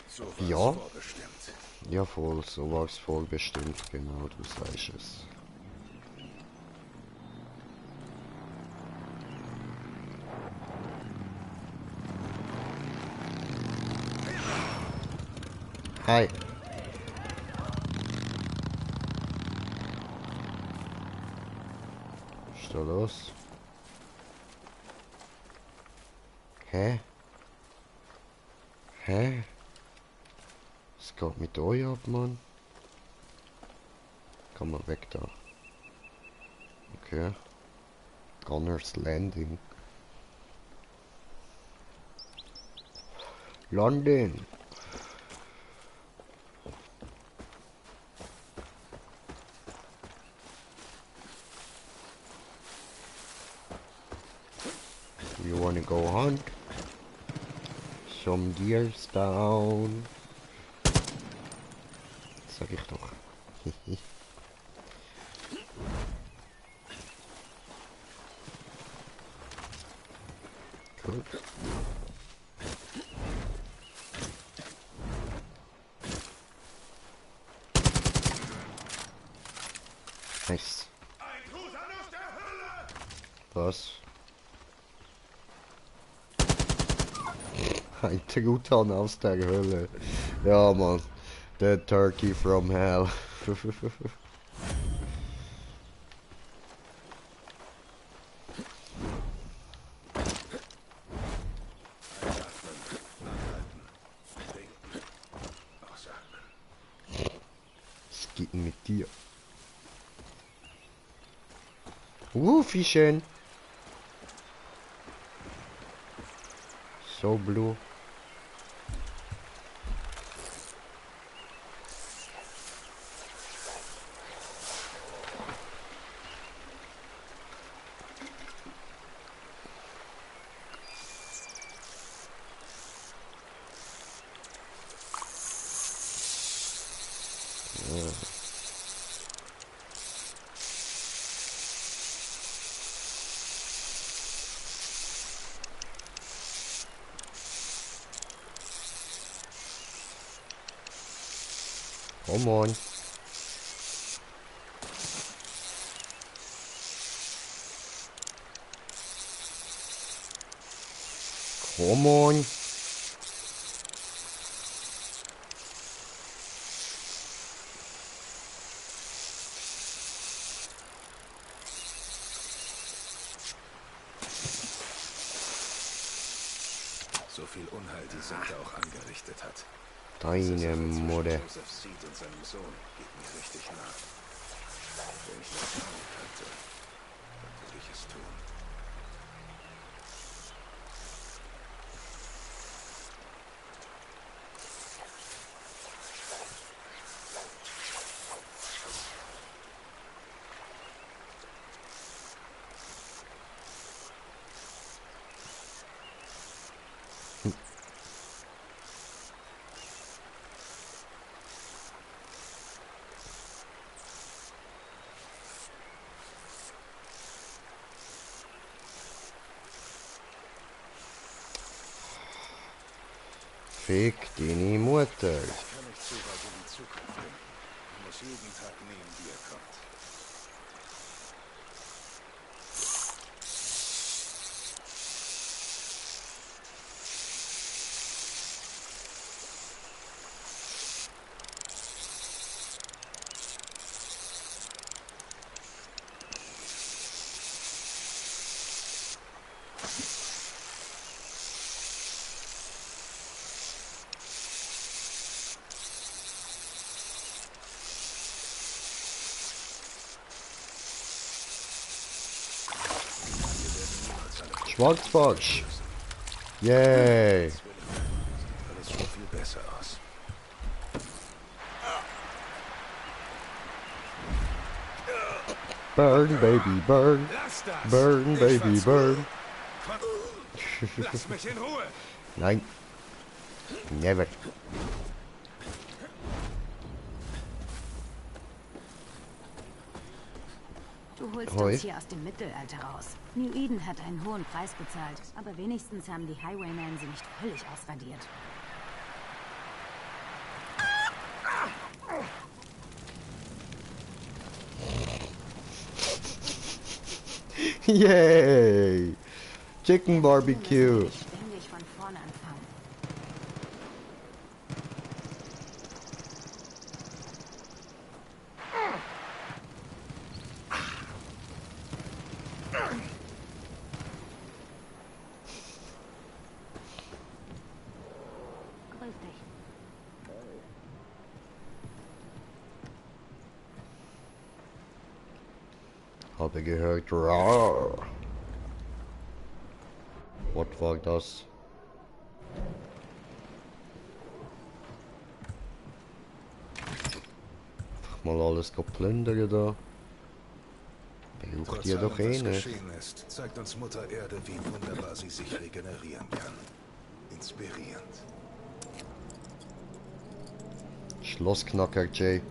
[SPEAKER 9] So war's
[SPEAKER 1] Ja.
[SPEAKER 9] vorbestimmt.
[SPEAKER 1] Ja, voll, so war es vorbestimmt, genau, du sagst es. Hi. Was ist da los? Hä? Hä? Was geht mit euch ab, Mann? Kann man weg da. Okay. Gunners Landing. London. You wanna go hunt? Some deers down. Sag ich doch. Gut. Nice. Was? Ein Truthahn aus der Hölle. Ja, Mann. The turkey from hell. Was geht denn mit dir? Fischen. So blue. Come on. Come on.
[SPEAKER 9] So viel Unheil die Sekte auch angerichtet hat.
[SPEAKER 1] Deine Mutter.
[SPEAKER 9] Joseph Seed und seinem Sohn geht mir richtig nah. Wenn ich das machen könnte, dann würde ich es tun.
[SPEAKER 1] Fick deine Mutter.
[SPEAKER 9] Ich kann nicht zu weit in die Zukunft gehen. Ich muss jeden Tag nehmen, wie er kommt.
[SPEAKER 1] Schwarzbarsch. Yay.
[SPEAKER 9] besser aus.
[SPEAKER 1] Burn, baby, burn.
[SPEAKER 9] Lass das!
[SPEAKER 1] Burn,
[SPEAKER 9] Ich
[SPEAKER 1] baby,
[SPEAKER 9] verzweifle.
[SPEAKER 1] burn.
[SPEAKER 9] Lass mich in Ruhe!
[SPEAKER 1] Nein. Never.
[SPEAKER 10] Du holst
[SPEAKER 1] Hoi.
[SPEAKER 10] uns hier aus dem Mittelalter raus. New Eden hat einen hohen Preis bezahlt, aber wenigstens haben die Highwaymen sie nicht völlig ausradiert.
[SPEAKER 1] Yay! Chicken barbecue.
[SPEAKER 10] Ständig von vorne anfangen. Grüß dich.
[SPEAKER 1] Habe gehört. Rar. Was war das? Einfach mal alles plündern da. Braucht
[SPEAKER 9] Trotz
[SPEAKER 1] ihr doch
[SPEAKER 9] allem,
[SPEAKER 1] eh
[SPEAKER 9] was
[SPEAKER 1] nicht.
[SPEAKER 9] geschehen ist, zeigt uns Mutter Erde, wie wunderbar sie sich regenerieren kann. Inspirierend.
[SPEAKER 1] Schlossknacker Jay.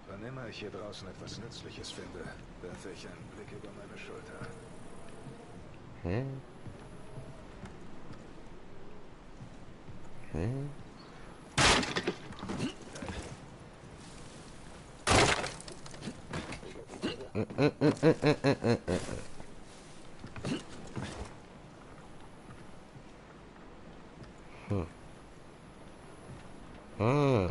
[SPEAKER 9] Wann immer ich hier draußen etwas Nützliches finde, werfe ich einen Blick über meine Schulter.
[SPEAKER 1] Hä? Hä? Ah.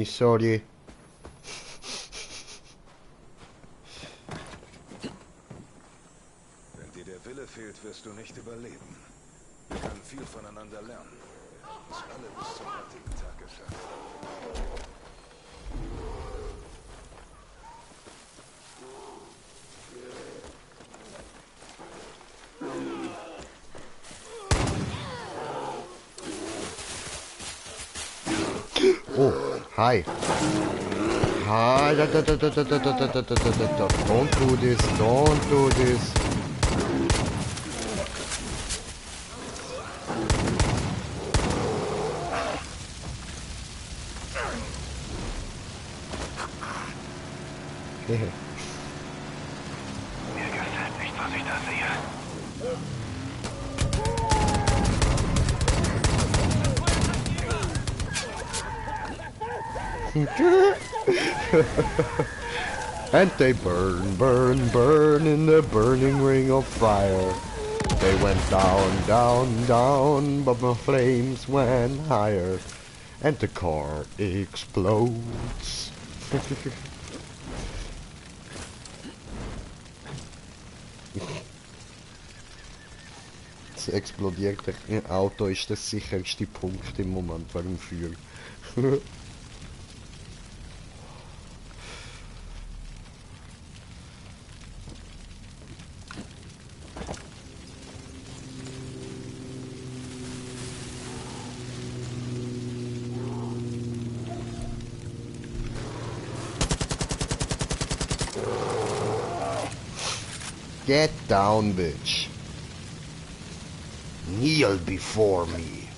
[SPEAKER 1] Sorry.
[SPEAKER 9] Wenn dir der Wille fehlt, wirst du nicht überleben. Wir können viel voneinander lernen. Wir haben es alle bis zum heutigen Tag geschafft.
[SPEAKER 1] Oh, hi. Hi. Don't do this. Don't do this.
[SPEAKER 9] Mir gefällt nicht, was ich da sehe.
[SPEAKER 1] And they burn, burn, burn in the burning ring of fire. They went down, down, down, but the flames went higher. And the car explodes. Das explodierte Auto ist der sicherste Punkt im Moment beim Feuer. Get down, bitch. Kneel before me.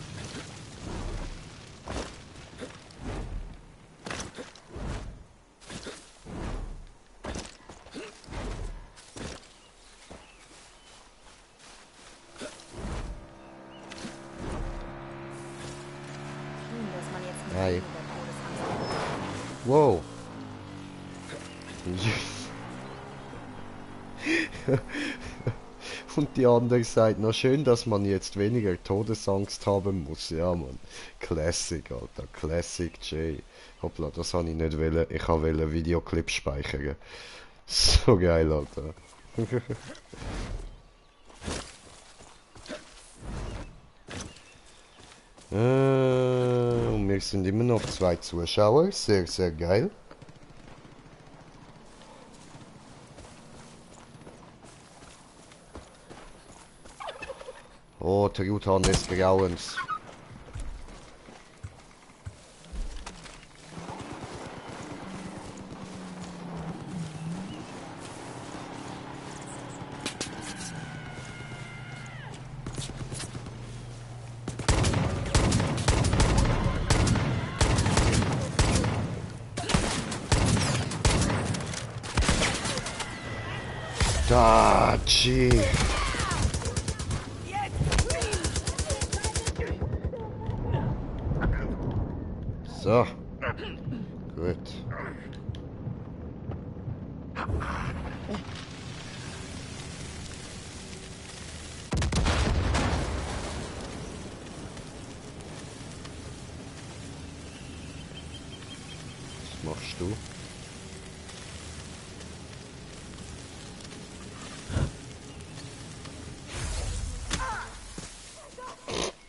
[SPEAKER 1] Hi. Wow. Und die andere sagt, na schön, dass man jetzt weniger Todesangst haben muss. Ja, Mann. Classic, Alter. Classic J. Hoppla, das habe ich nicht wollen. Ich wollte Videoclips speichern. So geil, Alter. Und wir sind immer noch 2 Zuschauer. Sehr, sehr geil. Oh, Truthahn des Grauens. Da, gee. So. Gut. Was machst du?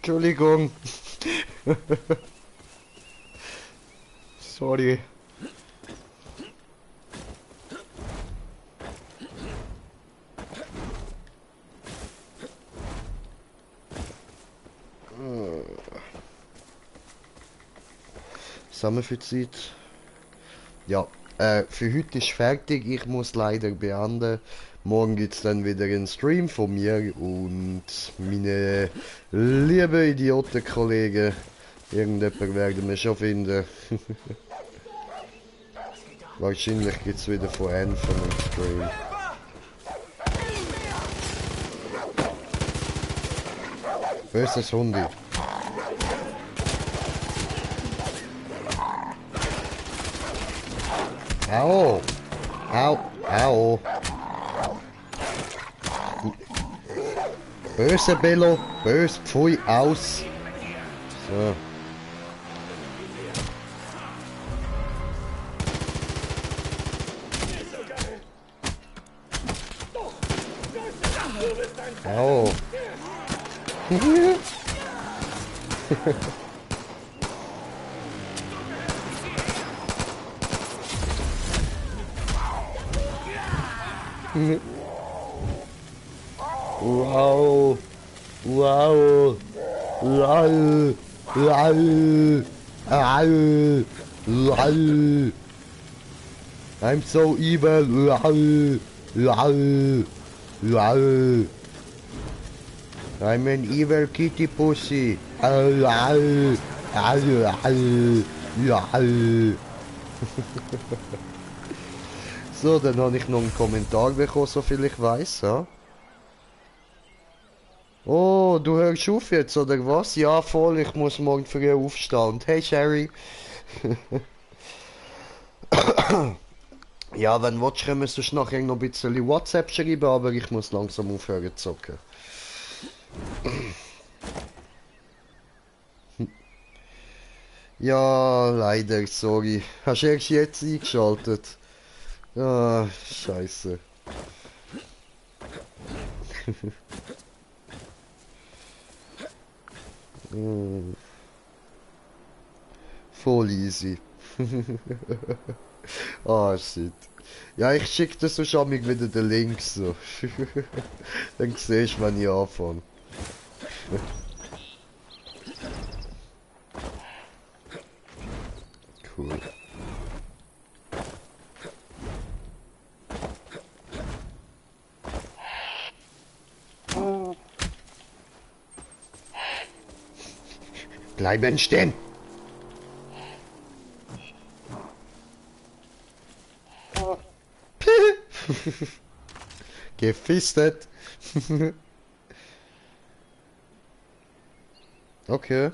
[SPEAKER 1] Entschuldigung. Sorry. Was haben wir für Zeit? Ja, für heute ist fertig. Ich muss leider beenden. Morgen gibt es dann wieder einen Stream von mir und meine lieben Idioten-Kollegen. Irgendjemand werden wir schon finden. Wahrscheinlich gibt es wieder von Anthem einen Stream. Böses Hundi. Au! Au! Au! Böse Bello! Bös! Pfui! Aus! So. Au! Wow! Wow! Lol! Lol! Lol! Lol! I'm so evil! Lol! Lol! Lol! I'm an evil kitty pussy! Lol! Lol! Lol! So, dann habe ich noch einen Kommentar bekommen, soviel ich weiß, ja. Oh, du hörst auf jetzt, oder was? Ja, voll, ich muss morgen früh aufstehen. Und hey, Sherry. Ja, wenn du willst, können wir sonst nachher noch ein bisschen WhatsApp schreiben, aber ich muss langsam aufhören zu zocken. Ja, leider, sorry. Hast du erst jetzt eingeschaltet? Ah, scheiße. Voll easy. Ah, shit. Ja, ich schicke dir so schon mal wieder den Link so. Dann siehst du, wenn ich anfange. Cool. Bleiben stehen! Gefistet! Okay.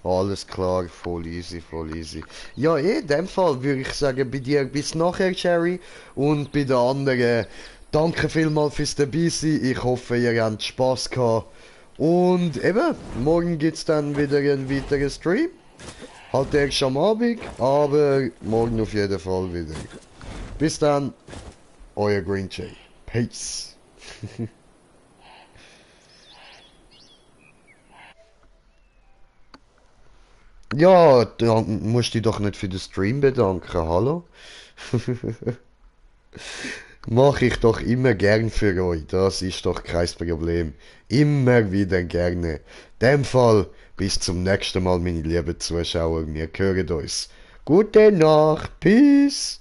[SPEAKER 1] Alles klar, voll easy, voll easy. Ja, in dem Fall würde ich sagen, bei dir bis nachher, Jerry. Und bei den anderen, danke vielmals fürs dabei sein. Ich hoffe, ihr habt Spaß gehabt. Und eben, morgen gibt es dann wieder einen weiteren Stream. Halt erst am Abend, aber morgen auf jeden Fall wieder. Bis dann, euer Green Jay. Peace. Ja, dann musst du dich doch nicht für den Stream bedanken, hallo? Mach ich doch immer gern für euch, das ist doch kein Problem. Immer wieder gerne. In dem Fall, bis zum nächsten Mal, meine lieben Zuschauer, wir hören uns. Gute Nacht, Peace!